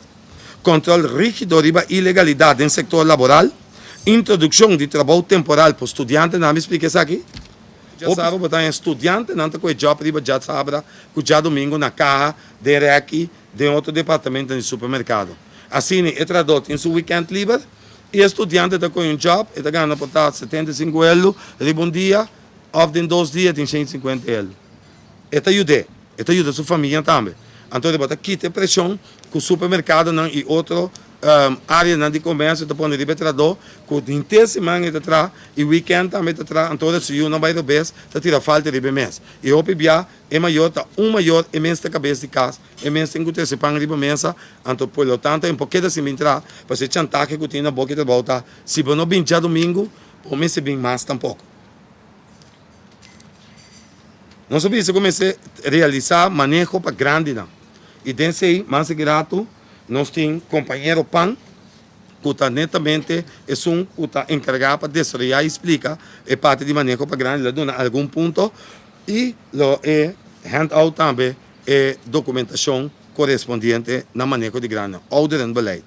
Speaker 1: Kontrol rígido riba ilegalidat den sektor laboral, introdukshon di trabou temporal pa studiantenan, mi splika esaki? Djasabra bo ta haña studiantenan ta kohe djòp riba djasabra ku djadumingu na kaha, den rèki, den otro departamentonan di supermerkado. Asina e trahadó tin su wikènt liber i e studiante ta kohe un djòp, e ta gana por ta 75 elu riba un dia òf den dos dia tin 150 elu. E ta yud'é, e ta yuda su famia tambe. Anto riba ta kita e preshon ku supermerkadonan i otro Areanan di komersio ta pone riba e trahadó ku henter siman e ta traha i wikènt tambe e ta traha, anto ora su yunan bai robes ta tira falta riba e mes. I hopi bia e mayor ta un mayor, e mes ta kabes di kas, e mes tin ku trese pan riba mesa, anto por lo tanto e por keda sin bin traha, pasobra e chantahe ku tin na boka e trabou ta si bo no bin djadumingu bo mester bin mas tampoko. Nos a bisa ku mester realisá maneho pa grandinan i den esei mas di gratu. Nos tin kompañero Pan ku ta netamente esun ku ta enkargá pa desaroyá i splika e parti di maneho pa grandi. Lo duna algun punto i lo e hand out tambe e dokumentashon korespondiente na maneho di grandi, ouderenbeleid.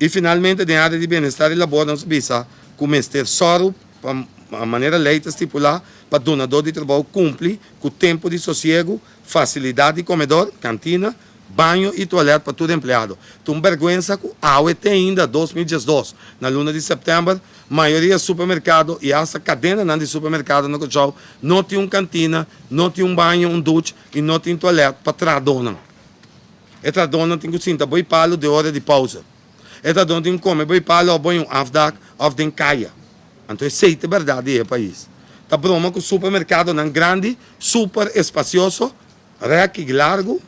Speaker 1: I finalmente den área di bienestar i labor nos a bisa ku mester sòru pa manera lei ta stipulá pa dunadó di trabou kumpli ku tempu di sosiegu, fasilidat di komedor, kantina, Baño i tualèt pa tur empleado. Ta un bèrgwensa ku awe te ainda 2012, na luna di sèptèmber, mayoria supermerkado i asta kadenanan di supermerkado na Kòrsou no tin un kantina, no tin un baño, un duch i no tin tualèt pa trahadónan. E trahadónan tin ku sinta boi palu den ora di pousa. E trahadónan tin ku kome boi palu òf boi un afdak òf den kaya. Anto esei ta e bèrdat di e pais. Ta broma ku supermerkadonan grandi, super espasioso, rèki largu,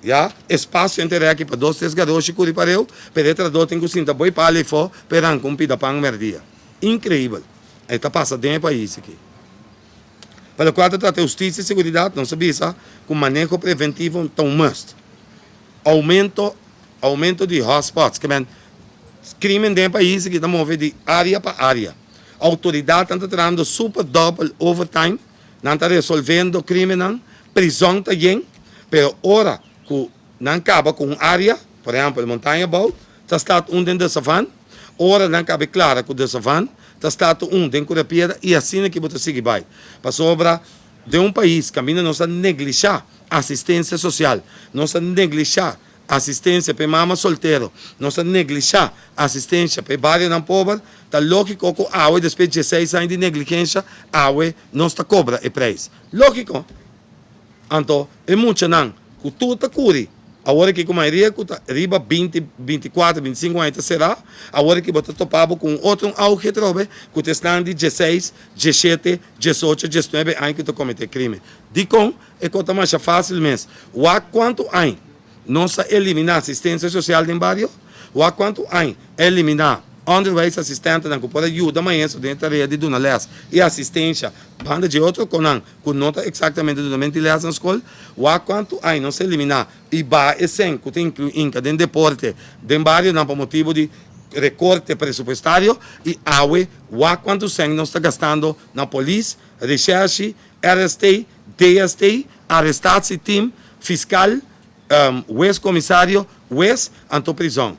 Speaker 1: ya, espasio entre rèki pa dos tres garoshi kuri pareu, pero e trahadó tin ku sinta boi pala efó pa e ranka un pida pan mèrdia. Inkreibel! E ta pasa den e pais aki. Pa lokual ta trata hustisia i seguridat, nos a bisa ku maneho preventivo ta un must. Oumento oumento di hotspots, ke men krimen den e pais aki ta move di área pa área. Outoridatnan ta trahando super dòbel overtime, nan ta resolvendo krimennan, prizòn ta yen, pero ora ku nan kaba ku un área, por ehèmpel Montaña Abou, ta start un den De Savan, ora nan kaba e klara ku De Savan, ta start un den Kura Piedra i asina ki bo ta sigui bai. Pasobra den un pais kaminda nos a neglishá asistensia sosial, nos a neglishá Asistencia pa e mama soltero. Nos ta neglisha asistencia pa e barionan pober. Ta logico cu awe despues dieseis aña di negligencia awe nos ta cobra e prijs. Logico. Anto e muchanan cu tur ta curi awor aki cu mayoria cu ta riba binti, binticuatro, binticinco aña ta cera, awor aki bo ta topa bo cu un otro un auge atrobe cu ta esnan di dieseis, dieshete, diesocho, diesnuebe aña cu ta comete crimen. Dicon? E cos ta masha facil mes. Wak cuanto añ nos a elimina asistencia social den bario? Wak cuanto añ a elimina onderwijsassistentenan cu por a yuda maestro den e tarea di duna les y asistencia banda dje otro conan cu no ta exactamente dunamento di les na scol? Wak cuanto añ nos a elimina y baha e cen cu ta inclui inca den deporte den barionan pa motibo di recorte presupuestario? Y awe wak cuanto cen nos ta gastando na polis, recherche, RST, DST, arestatie team, fiscal, hues comisario, hues, anto prizon.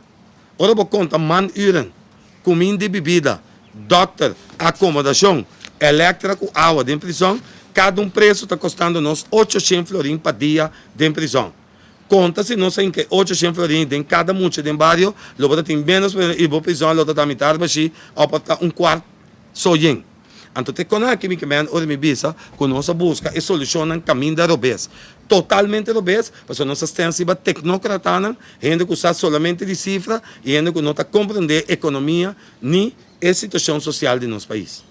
Speaker 1: Ora bo conta man uren, cuminda y bibida, dokter, acomodacion, electra cu awa den prizon, cada un preso ta costando nos 800 florin pa dia den prizon. Conta si nos a hinca e 800 florin den cada mucha den bario, lo bo ta tin menos y bo prizon lo ta ta mitar bashi of por ta un cuart so yen. Anto te kon aki mi ke men ora mi bisa ku nos a buska e solushonnan kaminda robes. Totalmente robes, pasobra nos a stens riba teknokratanan, hende ku sa solamente di sifra i hende ku no ta komprendé ekonomia ni e situashon sosial di nos pais.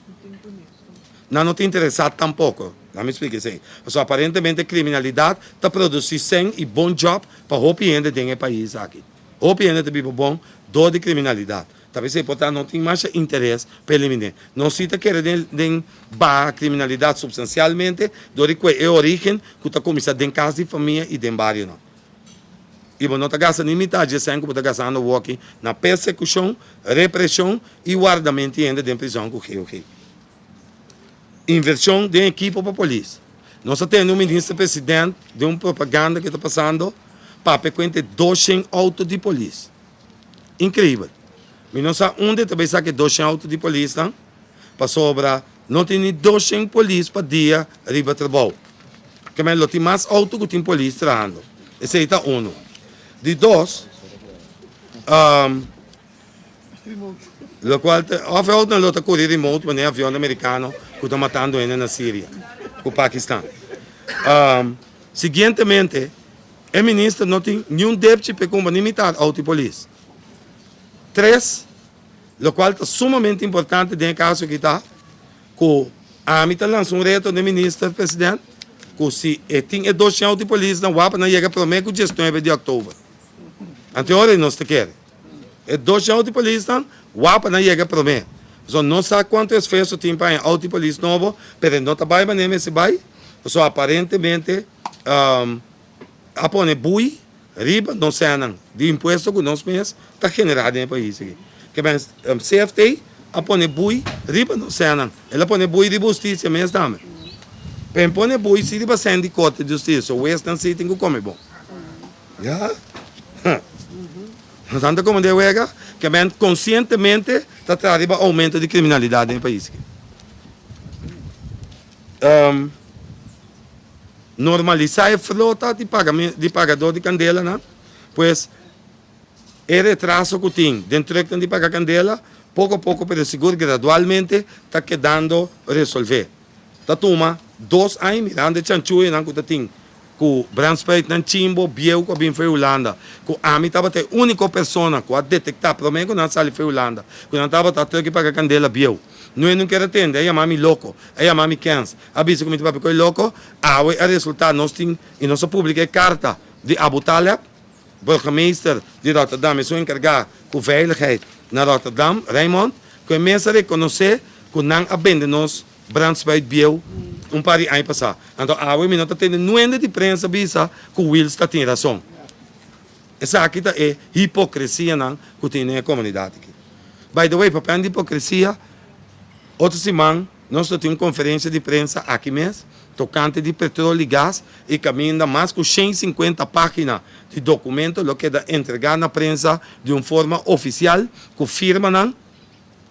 Speaker 1: Nan no ta interesá tampoko. Laat mi splika esei. Pasobra aparentemente kriminalidat ta produsí sèn i bon djòp pa hopi hende den e pais aki. Hopi hende ta biba bon dor di kriminalidat. Ta p'esei por ta no tin masha interes pa eliminé. Nos si ta kere den den baha kriminalidat supstansialmente dor di kue e orígen ku ta kuminsá den kas di famia i den barionan. I bo no ta gasta ni mitad dje sèn ku bo ta gastando awoki na persekushon, represhon i wardament di hende den prizòn ku GOG. Invershon den ekipo pa polis. Nos a tende un minister president den un propaganda ku ta pasando papia kuente 200 outo di polis. Increibel. Mi no sa unda e ta bay saca e 200 auto di polisnan, pasobra no tin ni 200 polis pa dia riba trabou. Keme lo tin mas auto cu tin polis trahando. Esey ta uno. Di dos, locual ta, of e autonan lo ta curi remote manera avionnan americano cu ta matando hende na Siria cu Pakistan. Siguientemente. E minister no tin niun depchi p'e kumba ni mitar auto di polis. Tres, lokual ta sumamente importante den e kaso aki ta ku ami ta lansa un reto n'e minister president ku si e tin e 200 auto di polis nan wak pa nan yega prome ku 19 di òktober. Anto e ora ei nos ta kere. E 200 auto di polis nan wak pa nan yega prome. Pasobra no sa kuantu esfuerso tin pa haña auto di polis nobo pero e no ta bai manera mester bai pasobra aparentemente a pone bui riba nos sènnan di impuesto ku nos mes ta generá den e pais aki. Ke men CFT a pone bui riba nos sènnan. El a pone bui riba hustisia mes tambe. Pero e pone bui si riba sèn di korte di hustisia. So huesnan si tin ku kome bon. Ya. Nos nan ta kome den wega. Ke men konsientemente ta traha riba oumento di kriminalidat den e pais aki. Normalisá e flota di di pagadó di kandelanan, pues e retraso ku tin den trùknan di paga kandela poko poko pero sigur gradualmente ta kedando resolvé. Ta tuma dos aña mirando e chanchuyonan ku ta tin ku brandspruitnan chimbo bieu ku a bin for Hulanda ku ami tabata e úniko persona ku a detektá promé ku nan sali for Hulanda ku nan tabata trùk di paga kandela bieu. No e no kier a tende, a yama mi loko, a yama mi kens, a bisa ku mi ta papia ku e loko. Awe a resultá nos tin i nos a publiká e karta di Abu Taleb, burgemeester di Rotterdam, esun enkargá ku veiligheid na Rotterdam, Rijnmond, ku e mes a rekonosé ku nan a bende nos brandspuit bieu un par di aña pasá. Anto awe mi no ta tende nuende di prensa bisa ku Wiels ta tin rason. Esaki ta e hipokresianan ku tin den e komunidat aki. By the way, papiando di hipokresia, otro siman nos lo tin un konferensia di prensa aki mes tokante di petrol i gas i kaminda mas ku 150 página di dokumento lo keda entregá na prensa di un forma ofisial ku firmanan,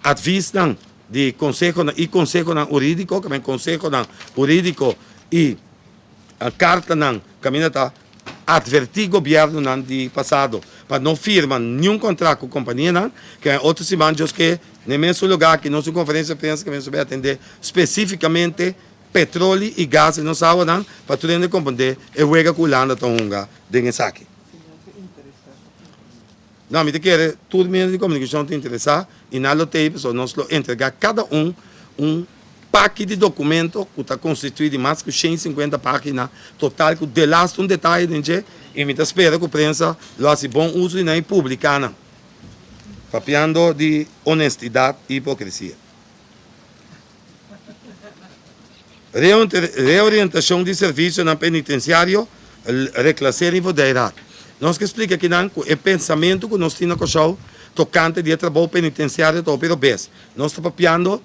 Speaker 1: advisnan di konsehonan i konsehonan hurídiko, kaminda konsehonan hurídiko i kartanan kaminda ta Atvertí gobièrnunan di pasado pa no firma niun kontrakt ku kompanianan. Ke otro siman Dios ke n'e mesun lugá aki nos un konferensia di prensa ke mester bai atendé spesífikamente petroli i gas den nos awanan pa tur hende komprendé e wega ku Hulanda ta hunga den esaki. No, mi ta kere tur medio di komunikashon ta interesá i nan lo tei pasobra nos lo entregá kada un un paki di dokumento ku ta konstituí di mas ku 150 página total ku delaste un detaye den dje i mi ta spera ku prensa lo hasi bon uso di nan i publiká nan. Papiando di honestidat i hipokresia. Reorientashon di servisionan penitensiario, Reclassering voor Dijraad. Nos ke splika kinan ku e pensamentu ku nos tin na Kòrsou tokante di e trabou penitensiario ta hopi robes. Nos ta papiando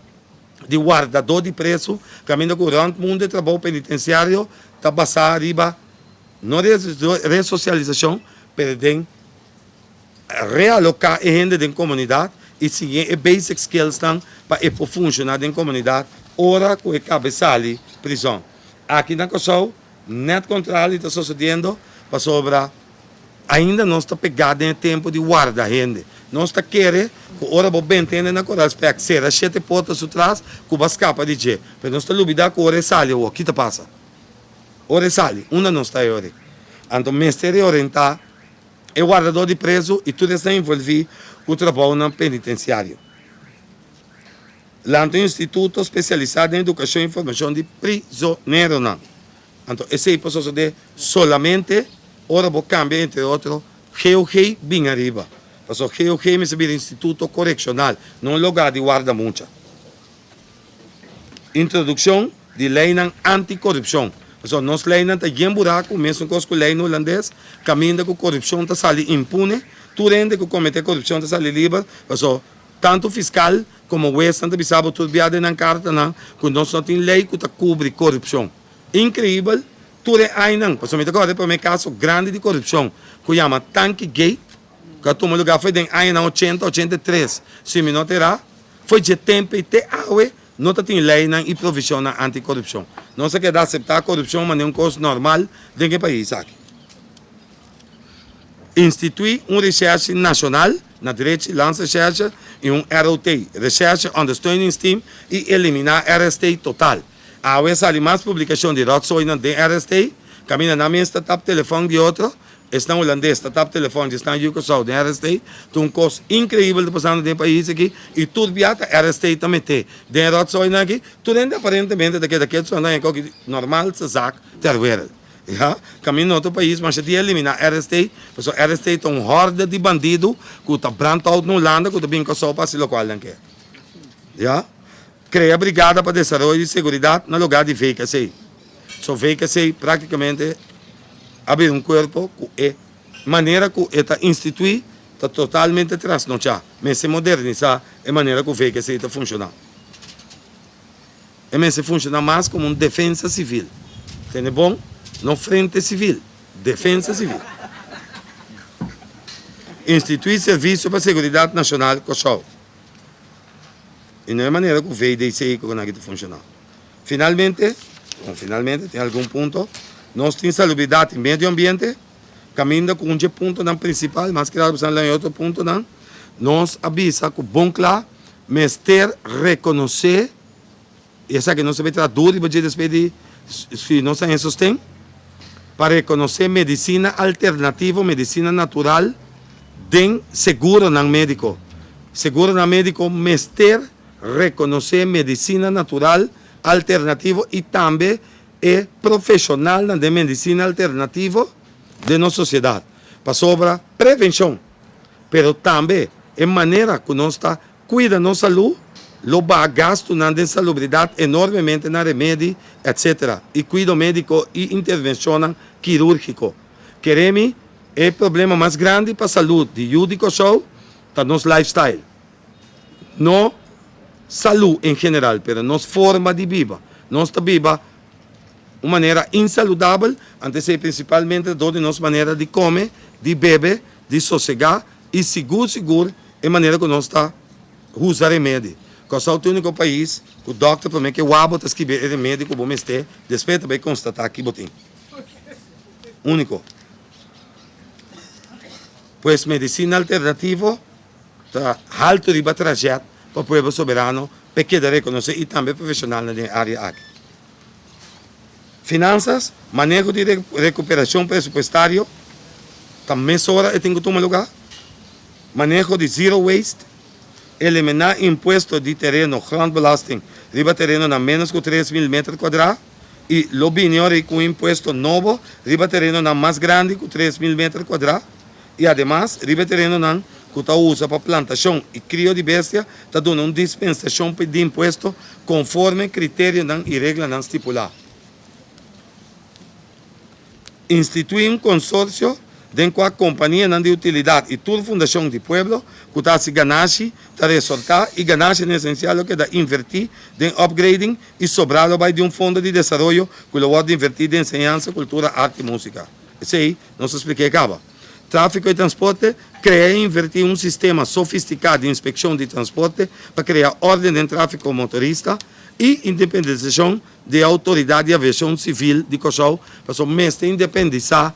Speaker 1: di wardadó di presu kaminda ku rònt mundu e trabou penitensiario ta basá riba no resosialisashon pero den Realoká e hende den komunidat i siñ'é e basic skillsnan pa e por funshoná den komunidat ora ku e kabe sali prizòn. Aki na Kòrsou nèt kontrali ta sosodiendo pasobra ainda nos ta pegá den e tempu di warda hende. Nos ta kere ku ora bo benta hende na Koral Spek sera shete porta su tras ku bo a skapa di dje. Pero nos ta lubidá ku ora e sali awor ki ta pasa? Ora e sali unda nos ta e ora ei? Anto mester reorientá. E wardadó di prezu i tur esnan envolví ku trabounan penitensiario. Lanta un instituto spesialisá den edukashon i formashon di prizoneronan. Anto esei por sosodé solamente ora bo kambia entre otro GOG bin ariba. Pasobra GOG mester bira instituto korekshonal, no un lugá di warda mucha. Introdukshon di leinan anti-korupshon. Pasobra nos leinan ta yen buraku, mesun kos ku leinan hulandes, kaminda ku korupshon ta sali impune, tur hende ku kometé korupshon ta sali liber, pasobra tantu fiskal komo wesnan ta bisa bo tur bia den nan kartanan ku nos no tin lei ku ta kubri korupshon. Inkreibel, tur e ainan, pasobra mi ta kòrda e promé kaso grandi di korupshon ku yama Tanki Gate, ku a tuma lugá foi den añanan ochenta, 83, si mi no ta erá. Foi dje tempu ei te awe no ta tin leinan i provishonnan anti-korupshon. Nos a keda aseptá korupshon manera un kos normal den e pais aki. Instituí un reshèrshi nashonal, na drechi, Landsrecherche, i un ROT, Recherche Ondersteuningsteam, i eliminá RST total. Awe a sali mas publikashon di ròtsoinan den RST, kaminda nan mes ta tap telefòn di otro. Esnan hulandes ta tap telefòn di esnan Yucosou den RST. Ta un kos inkreibel ta pasando den e pais aki i tur bia ta RST ta mete den e ròtsoinan aki. Tur hende aparentemente ta keda ketu nan e koki normaalste zaak ter wereld. Ya, kaminda otro pais masha di eliminá RST pasobra RST ta un hòrde di bandidu ku ta brandhout na Hulanda ku ta bin Kòrsou pa hasi lokual nan ke. Ya. Krea brigada pa desaroyo di seguridat na lugá di VKC. So VKC práktikamente a bira un kuerpo ku e manera ku e ta instituí ta totalmente trasnochá. Mester modernisá e manera ku VKC ta funshoná. E mester funshoná mas komo un defensa sivil. Tende bon? No frente sivil, defensa sivil. Instituí Servisio pa Seguridat Nashonal Kòrsou. I no e manera ku VDC ku nan aki ta funshoná. Finalmente, bon finalmente tin algun punto, nos tin salubridat i medio ambiente, kaminda ku un dje puntonan prinsipal, mas klaro pasobra nan e otro puntonan, nos a bisa ku bon kla mester rekonosé, i esaki nos ta bay traha duru riba dje despues di si nos haña sosten, pa rekonosé medisina alternativo, medisina natural den seguronan médiko. Seguronan médiko mester. rekonosé medisina natural alternativo i tambe e profeshonalnan den medisina alternativo den nos sosiedat. Pasobra prevenshon, pero tambe e manera ku nos ta kuida nos salú lo baha gastunan den salubridat enormemente na remedi, etc. I kuido médiko i intervenshonnan kirúrgiko. Kere mi, e problema mas grandi pa salú di yu di Kòrsou ta nos lifestyle. No salú en general, pero nos forma di biba. Nos ta biba un manera insaludabel, anto esei prinsipalmente dor di nos manera di kome, di bebe, di sosegá i sigur sigur e manera ku nos ta usa remedi. Kòrsou ta e úniko pais ku dòkter promé ke wak bo ta skibi e remedi ku bo mester, despues e ta bai konstatá ki bo tin. Úniko. Pues medisina alternativo ta haltu riba trajèt pa Pueblo Soberano pa e keda rekonosé i tambe profeshonalnan den e área aki. Finansas, maneho di rekuperashon presupuestario ta mesora e tin ku tuma lugá. Maneho di zero waste, eliminá impuesto di tereno, grondbelasting, riba terenonan ménos ku 3000 meter kuadrá i lo bini ora ku un impuesto nobo riba terenonan mas grandi ku 3000 meter kuadrá. I ademas, riba e terenonan ku ta usa pa plantashon i krio di bestia ta duna un dispensashon di impuesto konforme kriterionan i reglanan stipulá. Instituí un konsorsio den kua kompanianan di utilidat i tur fundashon di pueblo ku ta hasi ganashi ta resortá i ganashinan esensial lo keda invertí den upgrading i sobrá lo bai di un fondo di desaroyo ku lo wòrdu invertí den enseñansa, kultura, arte i músika. Esei nos a splik'é kaba. Tráfiko i transporte, Krea i invertí un sistema sofistiká di inspekshon di transporte pa krea órden den tráfiko motorista i independisashon di e Outoridat di Aviashon Sivil di Kòrsou, pasobra mester independisá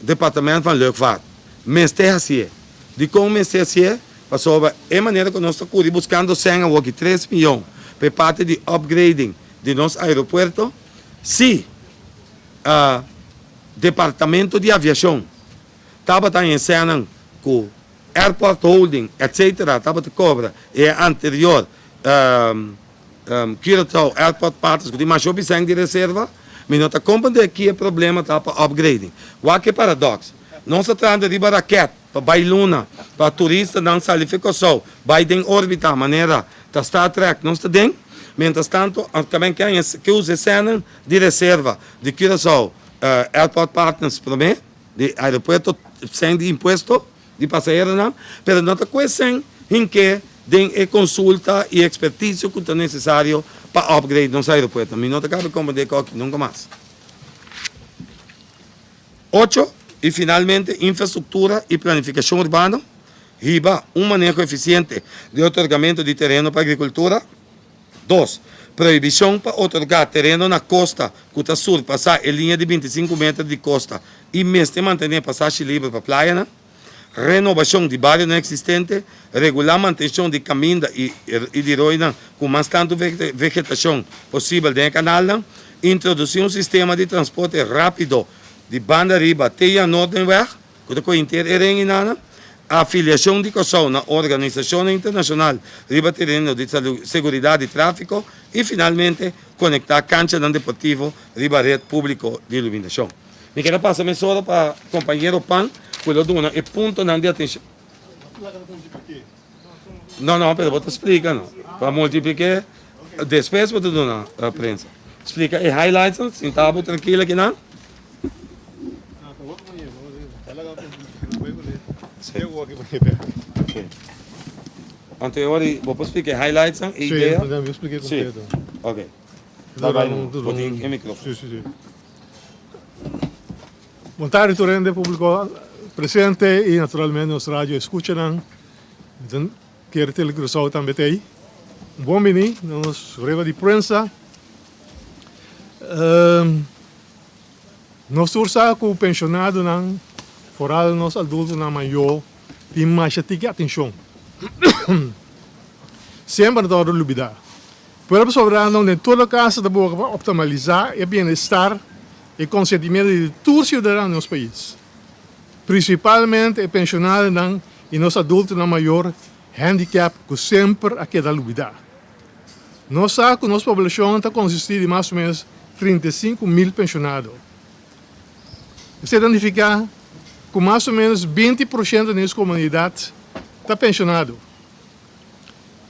Speaker 1: Departement van Luchtvaart. Mester hasié. Dikon mester hasié? Pasobra e manera ku nos ta kuri buskando sèn awoki tres miyon pa e parti di upgrading di nos aeropuerto, Si Departamento di Aviashon tabata en esènan ku Airport Holding etc. Tabata kobra e anterior Curaçao Airport Partners ku tin masha hopi sèn di reserva, mi no ta komprendé ki e problema ta pa upgrading. Wak e paradox. Nos ta trahando riba raket pa bai luna, pa turistanan sali fi Kòrsou bai den orbita manera ta Star Trek nos ta den. Mientras tanto tambe ke aña ke usa e sènan di reserva di Curaçao Airport Partners promé di aeropuerto sèn di impuesto di pasaheronan pero no ta ku e sèn hink'é den e konsulta i ekspertisio ku ta nesesario pa upgrade nos aeropuerto. Mi no ta kaba komprendé koki nunka mas. Ocho, i finalmente infrastruktura i planifikashon urbano, hiba un maneho efisiente di otorgamentu di tereno pa agrikultura. Dos, prohibishon pa otorgá tereno na kosta ku ta surpasá e liña di 25 meter di kosta i mester mantené pasashi liber pa playanan. Renobashon di barionan eksistente, regulá mantenshon di kaminda i di roinan ku mas tantu vegetashon posibel den e kanalnan, introdusí un sistema di transporte rápido di banda riba te Jan Noordenweg, ku ta kohe henter e ren inana, afiliashon di Kòrsou na organisashonnan internashonal riba tereno di seguridat di tráfiko i finalmente konektá kanchanan deportivo riba ret públiko di iluminashon. Mi kier a pasa mesora pa kompañero Pan ku lo duna e puntonan di atenshon. No, no, pero bo ta splika no. Pa multipliké despues bo ta duna prensa. Splika e highlightsnan, sinta bo trankil akinan. Anto e ora bo por splika e highlightsnan, e idea?
Speaker 2: Sí,
Speaker 1: Ok. Bai bai no, bo tin e microfoon.
Speaker 2: Sí, sí, sí. Bon tardi tur hende publico presente y naturalmente nos radio escuchanan. Mi kier Tele Curaçao tambe ta ey. Un bon bini na nos rueda di prensa. Nos tur sa cu pensionadonan, foral nos adultonan mayor, tin masha tiki atencion. Semper nan ta wordo lubida. Pueblo Soberano den todo caso ta boga pa optimaliza e bienestar e consentimiento di tur ciudadano di nos pais, principalmente e pensionadonan y nos adultonan mayor. Handicap ku semper a keda lubidá. Nos sa ku nos poblashon ta konsistí di mas o ménos 35.000 penshonado. Esei ta nifiká ku mas o ménos 20% di nos komunidat ta penshonado.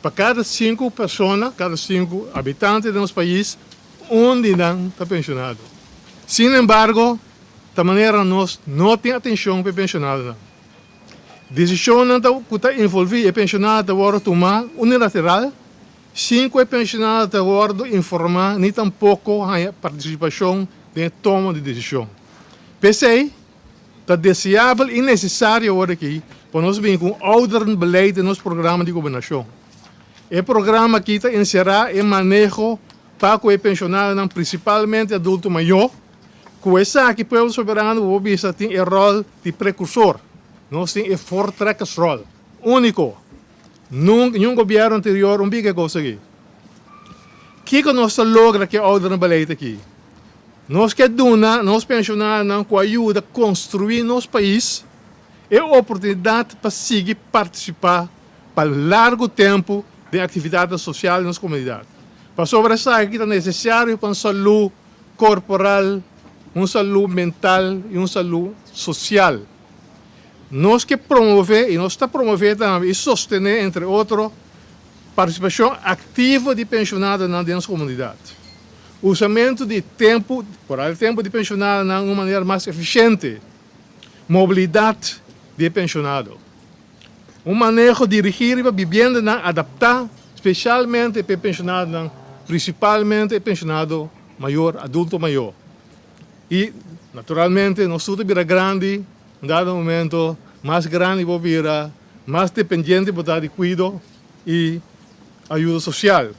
Speaker 2: Pa kada sinku persona, kada sinku habitante di nos pais, un di nan ta penshonado. Sin embargo, ta manera nos no tin atenshon pa e penshonadonan. Desishonnan ta ku ta envolví e penshonado ta wòrdu tumá unilateral, sin ku e penshonado ta wòrdu informá ni tampoko haña partisipashon den e tomo di desishon. P'esei, ta deseabel i nesesario awor aki pa nos bini ku un ouderenbeleid den nos programa di gobernashon. E programa aki ta enserá e maneho pa ku e penshonadonan, prinsipalmente adulto mayó, Ku esaki Pueblo Soberano bo bisa tin e ròl di prekursor. Nos tin e voortrekkersrol. Úniko. Nunka niun gobièrnu anterior un bika e kos aki. Kiko nos ta logra ku e ouderenbeleid aki? Nos ke duna nos penshonarionan ku a yuda konstruí nos pais e oportunidat pa sigui partisipá pa largu tempu den aktividatnan sosial di nos komunidat. Pasobra esaki ta nesesario pa un salú korporal, un salú mental i un salú sosial. Nos ke promové i nos ta promové tambe i sostené entre otro partisipashon aktivo di penshonadonan den nos komunidat. Usamentu di tempu, koral e tempu di penshonadonan un manera mas efisiente, mobilidat di e penshonado. Un maneho dirigí riba bibiendanan adaptá spesialmente pa e penshonadonan, prinsipalmente e penshonado mayor, adulto mayor. I naturalmente nos tur ta bira grandi, un dado momento mas grandi bo bira, mas dependiente bo ta di kuido i ayuda sosial.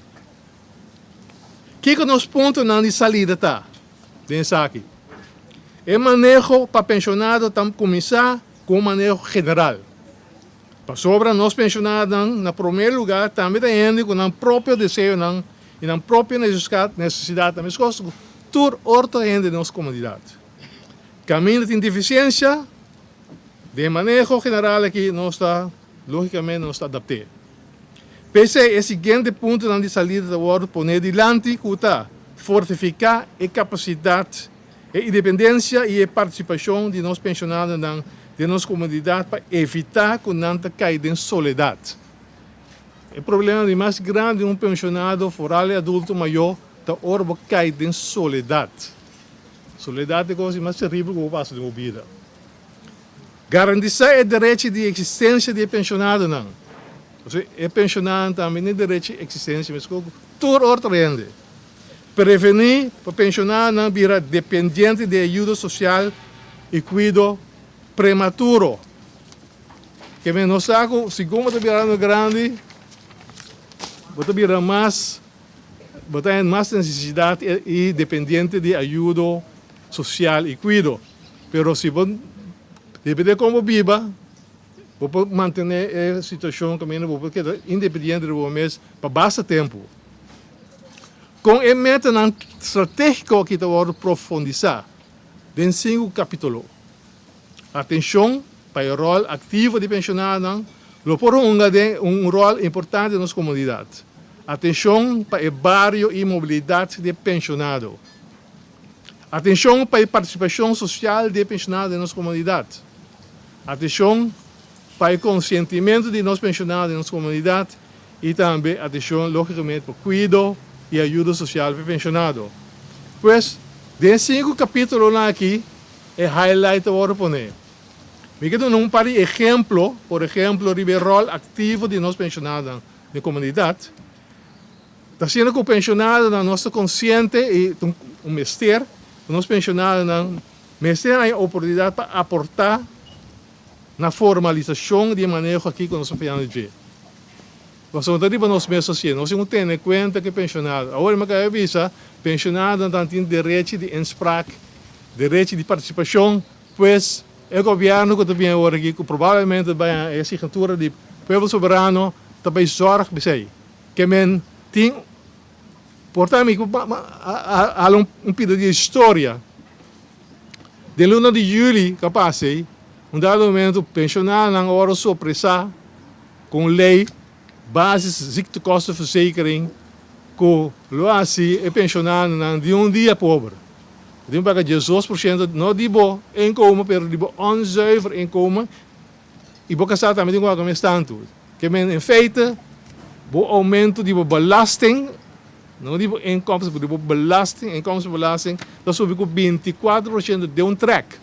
Speaker 2: Kiko nos puntonan di salida ta den esaki? E maneho pa penshonado ta kuminsá ku un maneho general. Pasobra nos penshonadonan na promé lugá tambe ta hende ku nan propio deseonan i nan propio nesesidatnan meskos ku tur otro hende den nos komunidat. Kaminda tin defisiensia den e maneho general aki nos ta lógikamente nos ta adapt'é. P'esei e siguiente puntonan di salida ta wòrdu poné dilanti ku ta fortifiká e kapasidat E independensia i e partisipashon di nos penshonadonan den nos komunidat pa evitá ku nan ta kai den soledat. E problema di mas grandi di un penshonado, foral e adulto mayó, ta ora bo kai den soledat. Soledat ta e kos di mas teribel ku bo pasa den bo bida. Garantisá e derechi di eksistensia di e penshonadonan. Pasobra e penshonadonan tambe tin derechi di eksistensia meskos ku tur otro hende. Prevení pa penshonadonan bira dependiente di ayuda sosial i kuido prematuro. Ke men nos sa ku segun bo ta birando grandi, bo ta bira mas, bo ta haña mas nesesidat i dependiente di ayudo sosial i kuido. Pero si bo depende kon bo biba, bo por mantené e situashon kaminda bo por keda independiente di bo mes pa basta tempu. Kon e metanan stratégiko aki ta wòrdu profundisá den sinku kapítulo. Atenshon pa e ròl aktivo di penshonadonan lo por hunga den un ròl importante den nos komunidat. Atenshon pa e bario i mobilidat di e penshonado. Atenshon pa e partisipashon sosial di e penshonado den nos komunidat. Atenshon pa e konsientimentu di nos penshonado den nos komunidat i tambe atenshon lógikamente pa kuido i ayuda sosial pa e penshonado. Pues, den e sinku kapítulonan aki e highlight ta wòrdu poné. Mi ke duna un par di ehemplo, por ehemplo riba e ròl aktivo di nos penshonadonan den komunidat. Ta asina ku penshonadonan nos ta konsiente i ta un mester ku nos penshonadonan mester haña oportunidat pa aportá na formalisashon di e maneho aki ku nos ta pidiendo dje. Pasobra no ta riba nos mes hasié, nos tin ku tene kuenta ku e penshonado. Awor mi a kaba bisa, penshonadonan tin derechi di inspraak, derechi di partisipashon, pues e gobièrnu ku ta bini awor aki, ku probablemente ta bai haña e signatura di Pueblo Soberano, ta bai zòrg pa esei. Ke men tin, por ta mi ku a hala un pida di historia. Den luna di juli ku a pasa ei, un dado momento penshonarnan a wòrdu sorpresá ku un lei. Basis ziektekostenverzekering ku lo hasi e penshonadonan di un dia pober. Bo tin paga 12% no di bo inkomen pero di bo onzuiver inkomen i bo kasá tambe tin ku paga mes tantu. Ke men in feite bo oumento di bo belasting, no di bo inkomsten pero di bo belasting, inkomstenbelasting, ta subi ku 24% den un trèk.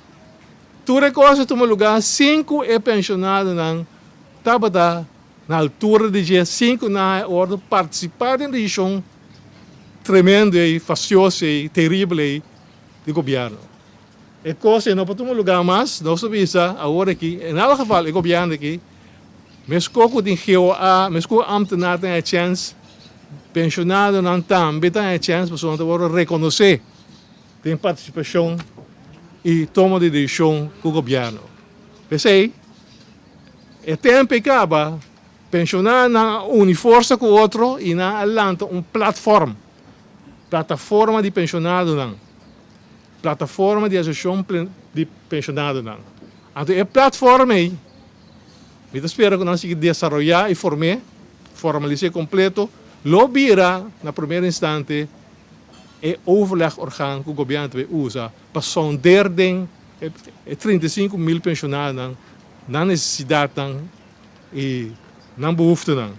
Speaker 2: Tur e kos a tuma lugá sin ku e penshonadonan tabata na altura di dje sin ku nan a wordo partisipá den desishon tremendo ei, fastioso ei, teribel ei di gobièrnu. E kos ei no por tuma lugá mas, nos ta bisa awor aki, en al geval e gobièrnu aki, meskos ku tin GOA, meskos ku ámtenar ta haña chèns, penshonadonan tambe ta haña chèns pasobra nan ta wordo rekonosé den partisipashon i toma di desishon ku gobièrnu. P'esei. E tempu ei kaba, penshonadonan a uni forsa ku otro i nan a lanta un platform, Plataforma di Penshonadonan, Plataforma di Asosiashon di Penshonadonan. Anto e platform ei, mi ta spera ku nan sigui desaroyá i form'é, formalis'é kompleto, lo bira na primer instante e overlegorgaan ku gobièrnu ta bay usa pa sonder den e 35.000 penshonadonan nan nesesidatnan i nan behoeftenan.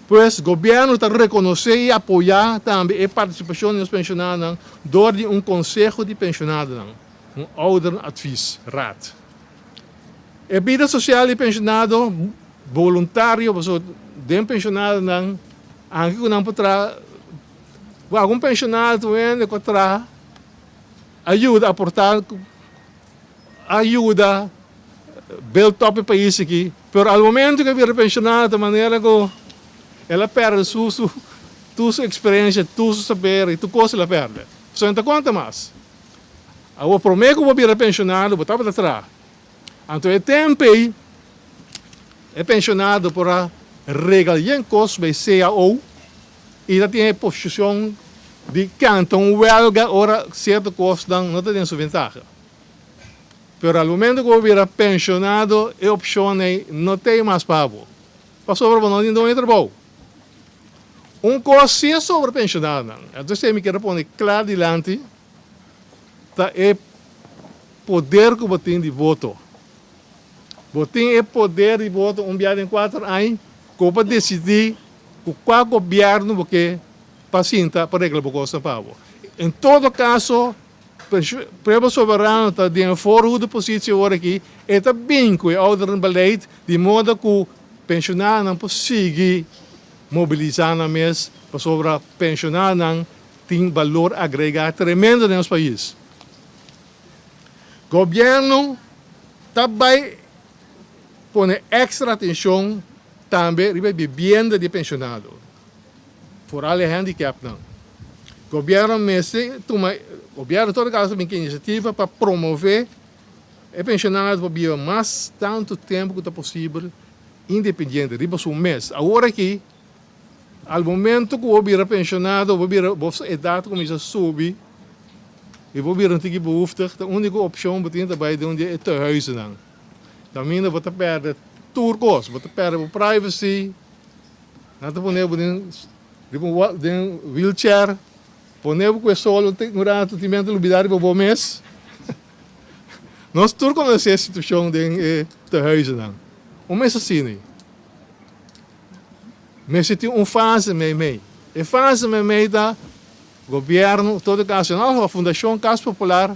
Speaker 2: Pues, gobièrnu ta rekonosé i apoyá tambe e partisipashon di nos penshonadonan dor di un konseho di penshonadonan, un ouderenadviesraad. E bida sosial di penshonado boluntario, pasobra den penshonadonan, anke ku nan por traha, algun penshonado ta wende ku a traha, a yuda aportá. A yuda build up e pais aki, pero al momento cu e bira pensionado ta manera cu el a perde su su tur su experiencia, tur su saber y tur cos el a perde. Pasobra no ta conta mas. Awor prome cu bo bira pensionado bo tabata traha. Anto e tempo ey e pensionado por a regla yen cos bay cao y ta tin e posicion di canta un welga ora cierto cosnan no ta den su ventaha. Pero al momento ku bo bira penshonado e opshon ei no t'ei mas pa bo, pasobra bo no tin doño trabou. Un kos si e sobra penshonadonan, entonces mi kier a pone kla dilanti, ta e poder ku bo tin di voto. Bo tin e poder di voto un bia den kuater aña ku bo por desidí ku kua gobièrnu bo ke pa sinta pa regla bo kosnan pa bo. En todo kaso Pueblo Soberano ta den e voorhoede positie awor aki, e ta bin ku e ouderenbeleid di moda ku pensionadonan por sigui mobilisá nan mes pasobra pensionadonan tin balor agregá tremendo den nos pais. Gobièrnu ta bai pone èkstra atenshon tambe riba e bibienda di e pensionado. Foral e handicapnan. Gobierno mester tuma, gobierno en todo caso bin cu iniciativa pa promove e pensionados pa biba mas tanto tempo cu ta posibel independiente riba su mes. Awor aki, al momento cu bo bira pensionado, bo bira, bo edad ta cuminsa subi y bo bira un tiki behoeftig, ta unico opcion bo tin ta bay den un di e tehuizennan. Caminda bo ta perde tur cos, bo ta perde bo privacy. Nan ta pone bo den riba un den wheelchair, pone bo ku e solo un ratu tin mester lubida riba bo mes. Nos tur konosé e situashon den e tehuizennan. Un mes asina. Mester tin un fase meimei. E fase meimei ta gobièrnu, todo kaso, en òf Fundashon Kas Popular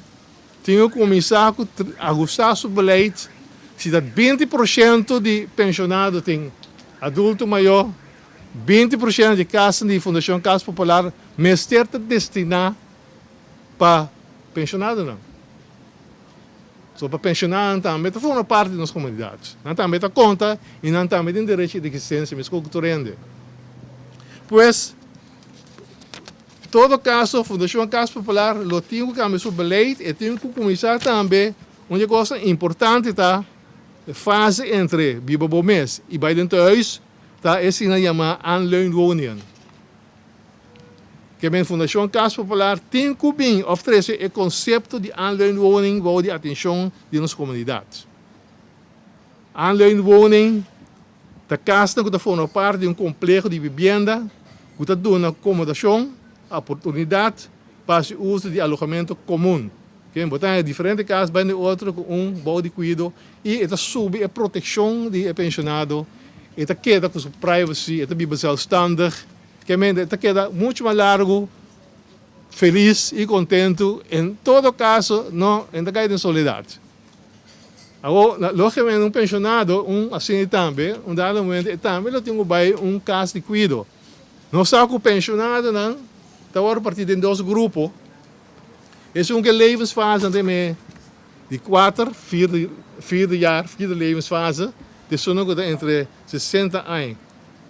Speaker 2: tin ku kuminsá ku ahustá su beleid si ta 20% di penshonado tin adulto mayó, 20% di kasnan di Fundashon Kas Popular mester ta destiná pa penshonadonan. So pa penshonadonan tambe ta forma parti di nos komunidat. Nan tambe ta konta i nan tambe tin derecho di eksistensia meskos ku tur hende. Pues. Todo kaso, Fundashon Kas Popular lo tin ku kambia su beleid, e tin ku kuminsá tambe. Un di e kosnan importante ta e fase entre biba bo mes i bai den tehuis ta e asina yamá aanleunwoningen. Ke men Fundashon Kas Popular tin ku bin òf trese e konsepto di aanleunwoning bou di atenshon di nos komunidat. Aanleunwoning. Ta kasnan ku ta forma parti di un kompleho di bibienda ku ta duna akomodashon, oportunidat pa hasi uso di alohamentu komun. Ken bo ta haña diferente kas bai den otro ku un bou di kuido i e ta subi e protekshon di e penshonado, e ta keda ku su privacy, e ta biba zelfstandig, kemente e ta keda muchu mas largu felis i kontentu, en todo kaso no e ta kai den soledat. Awor, logicamente un pensionado, un asina tambe, un dado momento e tambe lo tin cu bay un cas di cuido. Nos sa cu pensionadonan ta worde parti den dos grupo. Esun cu e levensfase nan ta me di cuater, vierde, vierde jaar, vierde levensfase, ta esunnan cu ta entre sesenta aña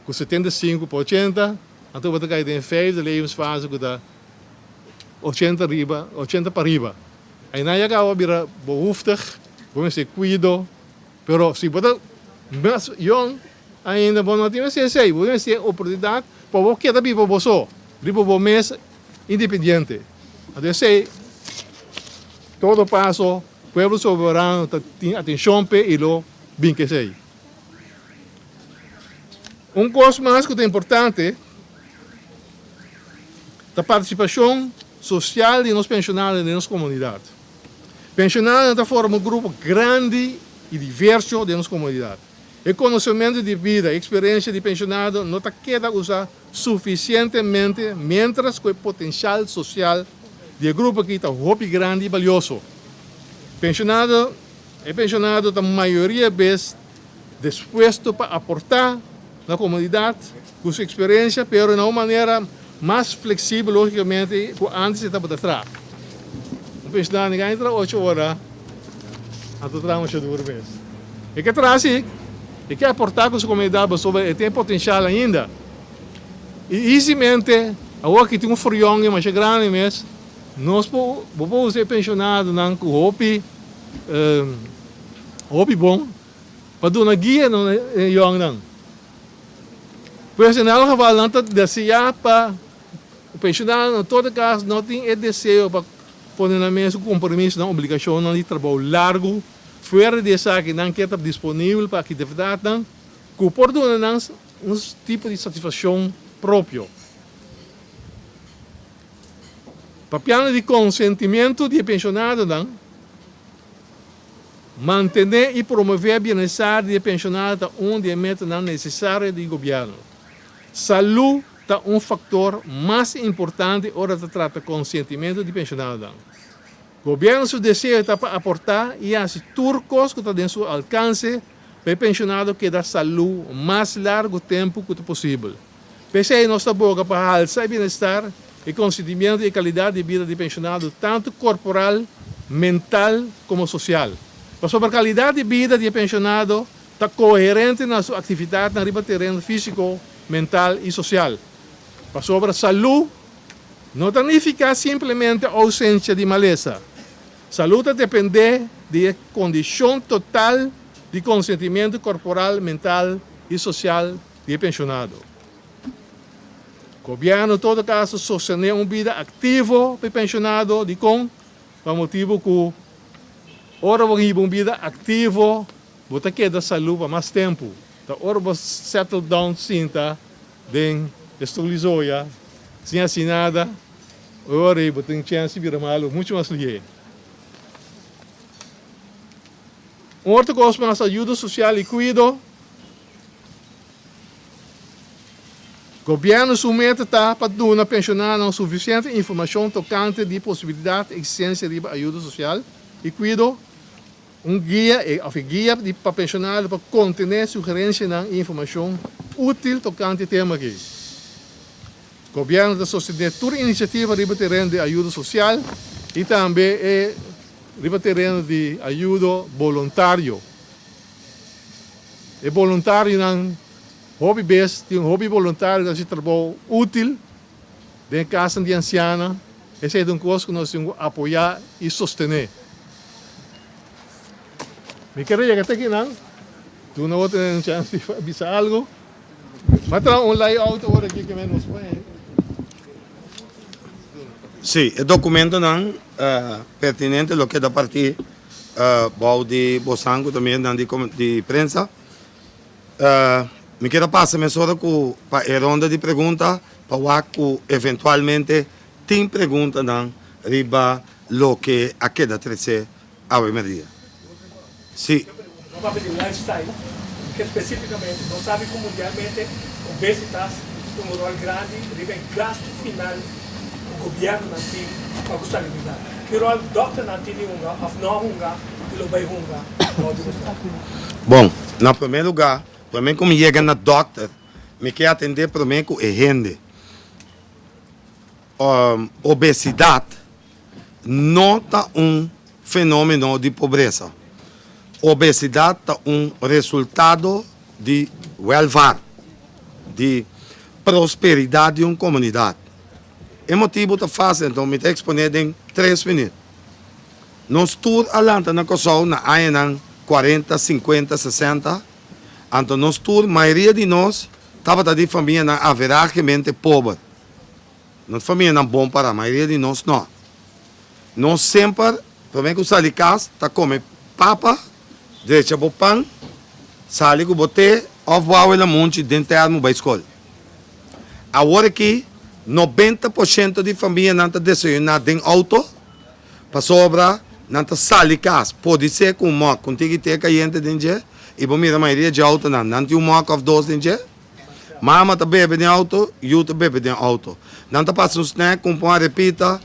Speaker 2: cu 75 pa ochenta, anto bo ta cay den vijfde levensfase cu ta ochenta riba, ochenta pa riba. Einan ya caba bira behoeftig, bo mester cuido, pero si bo ta mas yong ainda bo no tin mester esey, bo mester oportunidad pa bo keda biba bo so, riba bo mes independiente. Anto esey todo paso pueblo soberano ta tin atencion p'e y lo bin cu esey. Un cos mas cu ta importante ta participacion sosial di nos pensionadonan den nos komunidat. Pensionadonan ta forma un grupo grandi i diverso den nos komunidat. E konosementu di bida i eksperensia di pensionado no ta keda usá sufisientemente miéntras ku e potensial sosial di e grupo aki ta hopi grandi i balioso. Pensionado E pensionado ta mayoria bes dispuesto pa aportá na komunidat ku su eksperensia, pero na un manera mas fleksibel lógikamente ku ántes e tabata traha. Un pensionado ni ka entra ocho ora, anto traha masha duru mes. E ke traha si, e ke aportá ku su komunidat pasobra e tin e potensial ainda. I easymente awor ki tin un frion masha grandi mes, nos por bo por usa e pensionadonan ku hopi hopi bon pa duna guia na e yòngnan. Pues en elk geval nan ta deseá pa pensionadonan na todo kas no tin e deseo pa pone nan mes ku kompromisonan, obligashonnan di trabou largu. Fuera di esaki nan ke ta disponibel pa aktividatnan ku por duna nan un tipo di satisfakshon propio. Papiando di konsentimiento di e pensionadonan, mantené i promové bienestar di e pensionado ta un di e metanan nesesario di gobièrnu. Salú ta un faktor mas importante ora ta trata konsentimiento di pensionadonan. Gobièrnu su deseo ta pa aportá i hasi tur kos ku ta den su alkanse pa e pensionado keda salú mas largu tempu ku ta posibel. P'esei nos ta boga pa halsa e bienestar, e konsentimiento i e kalidat di bida di penshonado tantu korporal, mental komo sosial. Pasobra kalidat di bida di e penshonado ta koherente na su aktividatnan riba tereno físiko, mental i sosial. Pasobra salú no ta nifiká simplemente ousensia di malesa. Salú ta dependé di e kondishon total di konsentimiento korporal, mental i sosial di e penshonado. Gobièrnu todo kaso sostené un bida aktivo pa e penshonado. Dikon? Pa motibu ku ora bo hiba un bida aktivo bo ta keda salú pa mas tempu. Ta ora bo settle down sinta den e stul di zoya sin hasi nada, e ora ei bo tin chèns di bira malu muchu mas lihé. Un otro kos mas, ayuda sosial i kuido. Gobièrnu su meta ta pa duna pensionadonan sufisiente informashon tokante di posibilidat eksistensia riba ayuda sosial i kuido, un guia òf e guia di pa pensionado pa kontené sugerensianan i informashon útil tokante e tema aki. Gobièrnu ta sostené tur inisiativa riba tereno di ayuda sosial i tambe e riba tereno di ayudo boluntario. E boluntarionan hopi bes tin hopi boluntario ta hasi trabou útil den e kasnan di ansiana. Esei ta un kos ku nos tin ku apoyá i sostené. Mi kere yega te akinan, duna bo tene un chèns di bisa algu. Mi a traha un layout awor aki ke nos por.
Speaker 1: Sí, e dokumentonan pertinente lo keda partí. Bou di bosan ku ta miendan di prensa. Mi kier a pasa mesora ku pa e ronda di pregunta pa wak ku eventualmente tin preguntanan riba loke a keda trese awe merdia. Si.
Speaker 3: No papia di lifestyle, ke spesífikamente nos sabi ku mundialmente obesitas ta un ròl grandi riba e gastu final ku gobièrnunan tin pa ku salubridat. Ki ròl dòkternan tin di hunga òf no a hunga i lo bai hunga bou di boso?
Speaker 1: Bon, na promé lugá, promé ku mi yega na dòkter, mi ke atendé promé ku e hende. Obesidat no ta un fenómeno di pobresa. Obesidat ta un resultado di wèlvaart, di prosperidat di un komunidat. E motibu ta fásil, anto mi ta eksponé den tres minüt. Nos tur a lanta na Kòrsou na añanan kuarenta, sinkuenta, sesenta, anto nos tur, mayoria di nos, tabata di famianan averagemente pober. Nos famianan bon para, mayoria di nos no. Nos semper, prome ku sali kas, ta kome papa, drecha bo pan, sali ku bo te òf bo awe lamunchi den tèrmu bai skol. Awor aki, 90% di famianan ta desayuná den outo, pasobra nan ta sali kas, podisé ku un mòk, ku un tiki te kayente den dje, i bo mira mayoria dje outonan, nan tin un mòk òf dos den dje. Mama ta bebe den auto, yu ta bebe den auto. Nan ta pasa un snack, un pon arepita,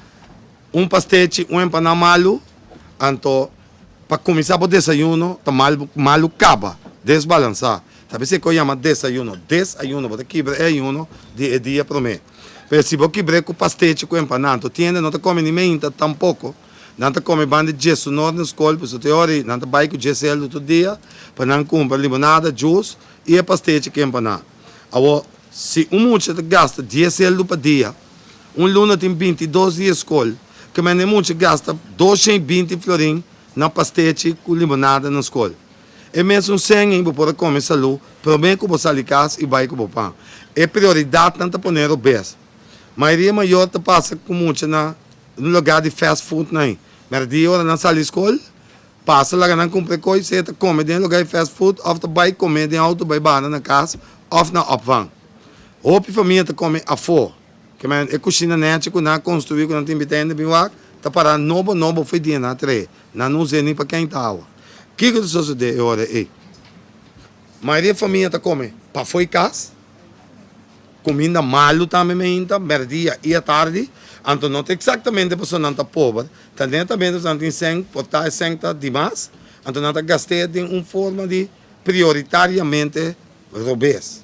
Speaker 1: un pastechi, un empaná malu. Anto pa kuminsá bo desayuno ta mal malu kaba, desbalansá. Ta p'esei ku a yama desayuno, des-ayuno, bo ta kibra e ayuno di e dia promé. Pero si bo kibr'é ku pastechi ku empaná, anto tiende no ta kome ni meinta tampoko. Nan ta kome banda di djesunor na skol, pasobra te ora ei nan ta bai ku djeseldu tur dia pa nan kumpra limonada, juice i e pastechi ku empaná. Awor, si un mucha ta gasta dies seldu pa dia, un luna tin 22 dia skol, ke mende e mucha gasta 220 florin na pastechi ku limonada na skol. E mesun sèn ei bo por a kome salú promé ku bo sali kas i bai ku bo pan. E prioridatnan ta pone robes. Mayoria mayor ta pasa ku mucha na un lugá di fast food nan. Mèrdia ora nan sali skol, Pasa laga nan kumpra e koi, sea ta kome den e lugar di fast food òf ta bai kome den outo bai banda na kas òf na opvang. Hopi famia ta kome afó. Ke men e kushina nèchi ku nan a konstruí ku nan tin bita hende bin wak ta pará nobo nobo fo'i dia nan a trae. Nan no us'é ni pa kenta awa. Kiko ta sosodé e ora ei? Mayoria famia ta kome pafó e kas. Kuminda malu tambe meinta, mèrdia i atardi. Anto no ta eksaktamente pasobra nan ta pober, ta netamente pasobra nan tin sèn, por ta e sèn ta dimas, anto nan ta gast'é den un forma di prioritariamente robes.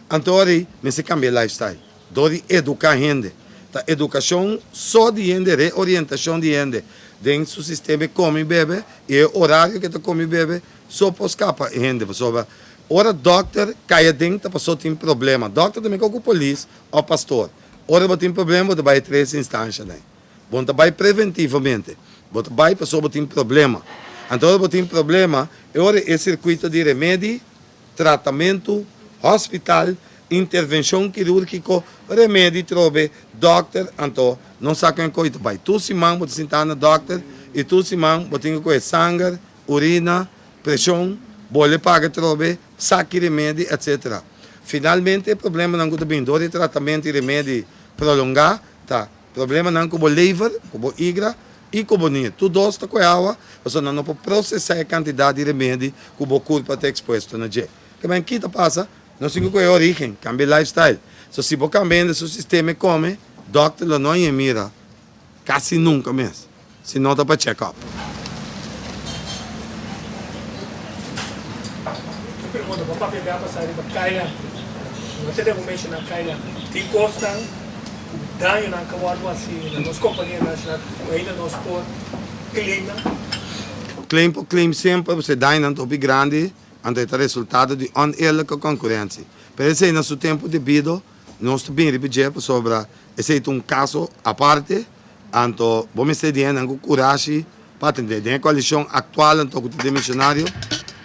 Speaker 1: Anto ora ei mester kambia e lifestyle dor di eduká hende. Ta edukashon so di hende, reorientashon di hende den su sistema e kome i bebe i e orario ku e ta kome i bebe so por skapa e hende pasobra Ora dokter kai aden ta paso tin problema. Dokter ta miko ku polis of pastor. Ora bo tin problema bo ta bai e tres instanshanan. Bo no ta bai preventivamente. Bo ta bai paso bo tin problema. Anto ora bo tin problema e ora e sirkuito di remedi, tratamentu, hospital, intervenshon kirurgiko, remedi trobe, dokter, anto no sa ken koi ta bai. Tur siman bo ta sinta na dokter i tur siman bo tin ku kohe sanger, urina, Preshon, bole paga trobe, saki remedi, etc. Finalmente e problemanan ku ta bin dor di tratamentu i remedi prolongá ta problemanan ku bo lever, ku bo igra i ku bo nir. Tur dos ta kohe awa pasobra nan no por prosesá e kantidat di remedi ku bo kurpa ta ekspuesto na dje. Kimen ki ta pasa? Nos tin ku kohe orígen, kambia e lifestyle. So si bo kambia hende su sistema e kome, dòkter lo no haña mira kasi nunka mes. Si no ta pa check up.
Speaker 3: Ki pregunta bo papia bia pasa riba Kailan? No te debo menciona Kailan. Tin cosnan cu dañonan ka wordo haci na nos compania nacional cu ainda nos por claim nan?
Speaker 1: Claim por claim semper, pasobra e dañonan ta hopi grandi, anto e ta resultado di oneerlijke concurrentie. Pero esey na su tempo debido nos ta bin riba dje pasobra esey ta un caso aparte. Anto bo mester di hendenan ku kurashi pa atendé. Den e koalishon aktual anto ku ta demisionario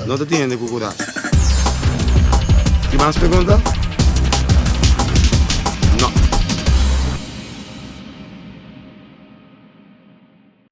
Speaker 1: no ta tin hende ku kurashi. Tin mas pregunta?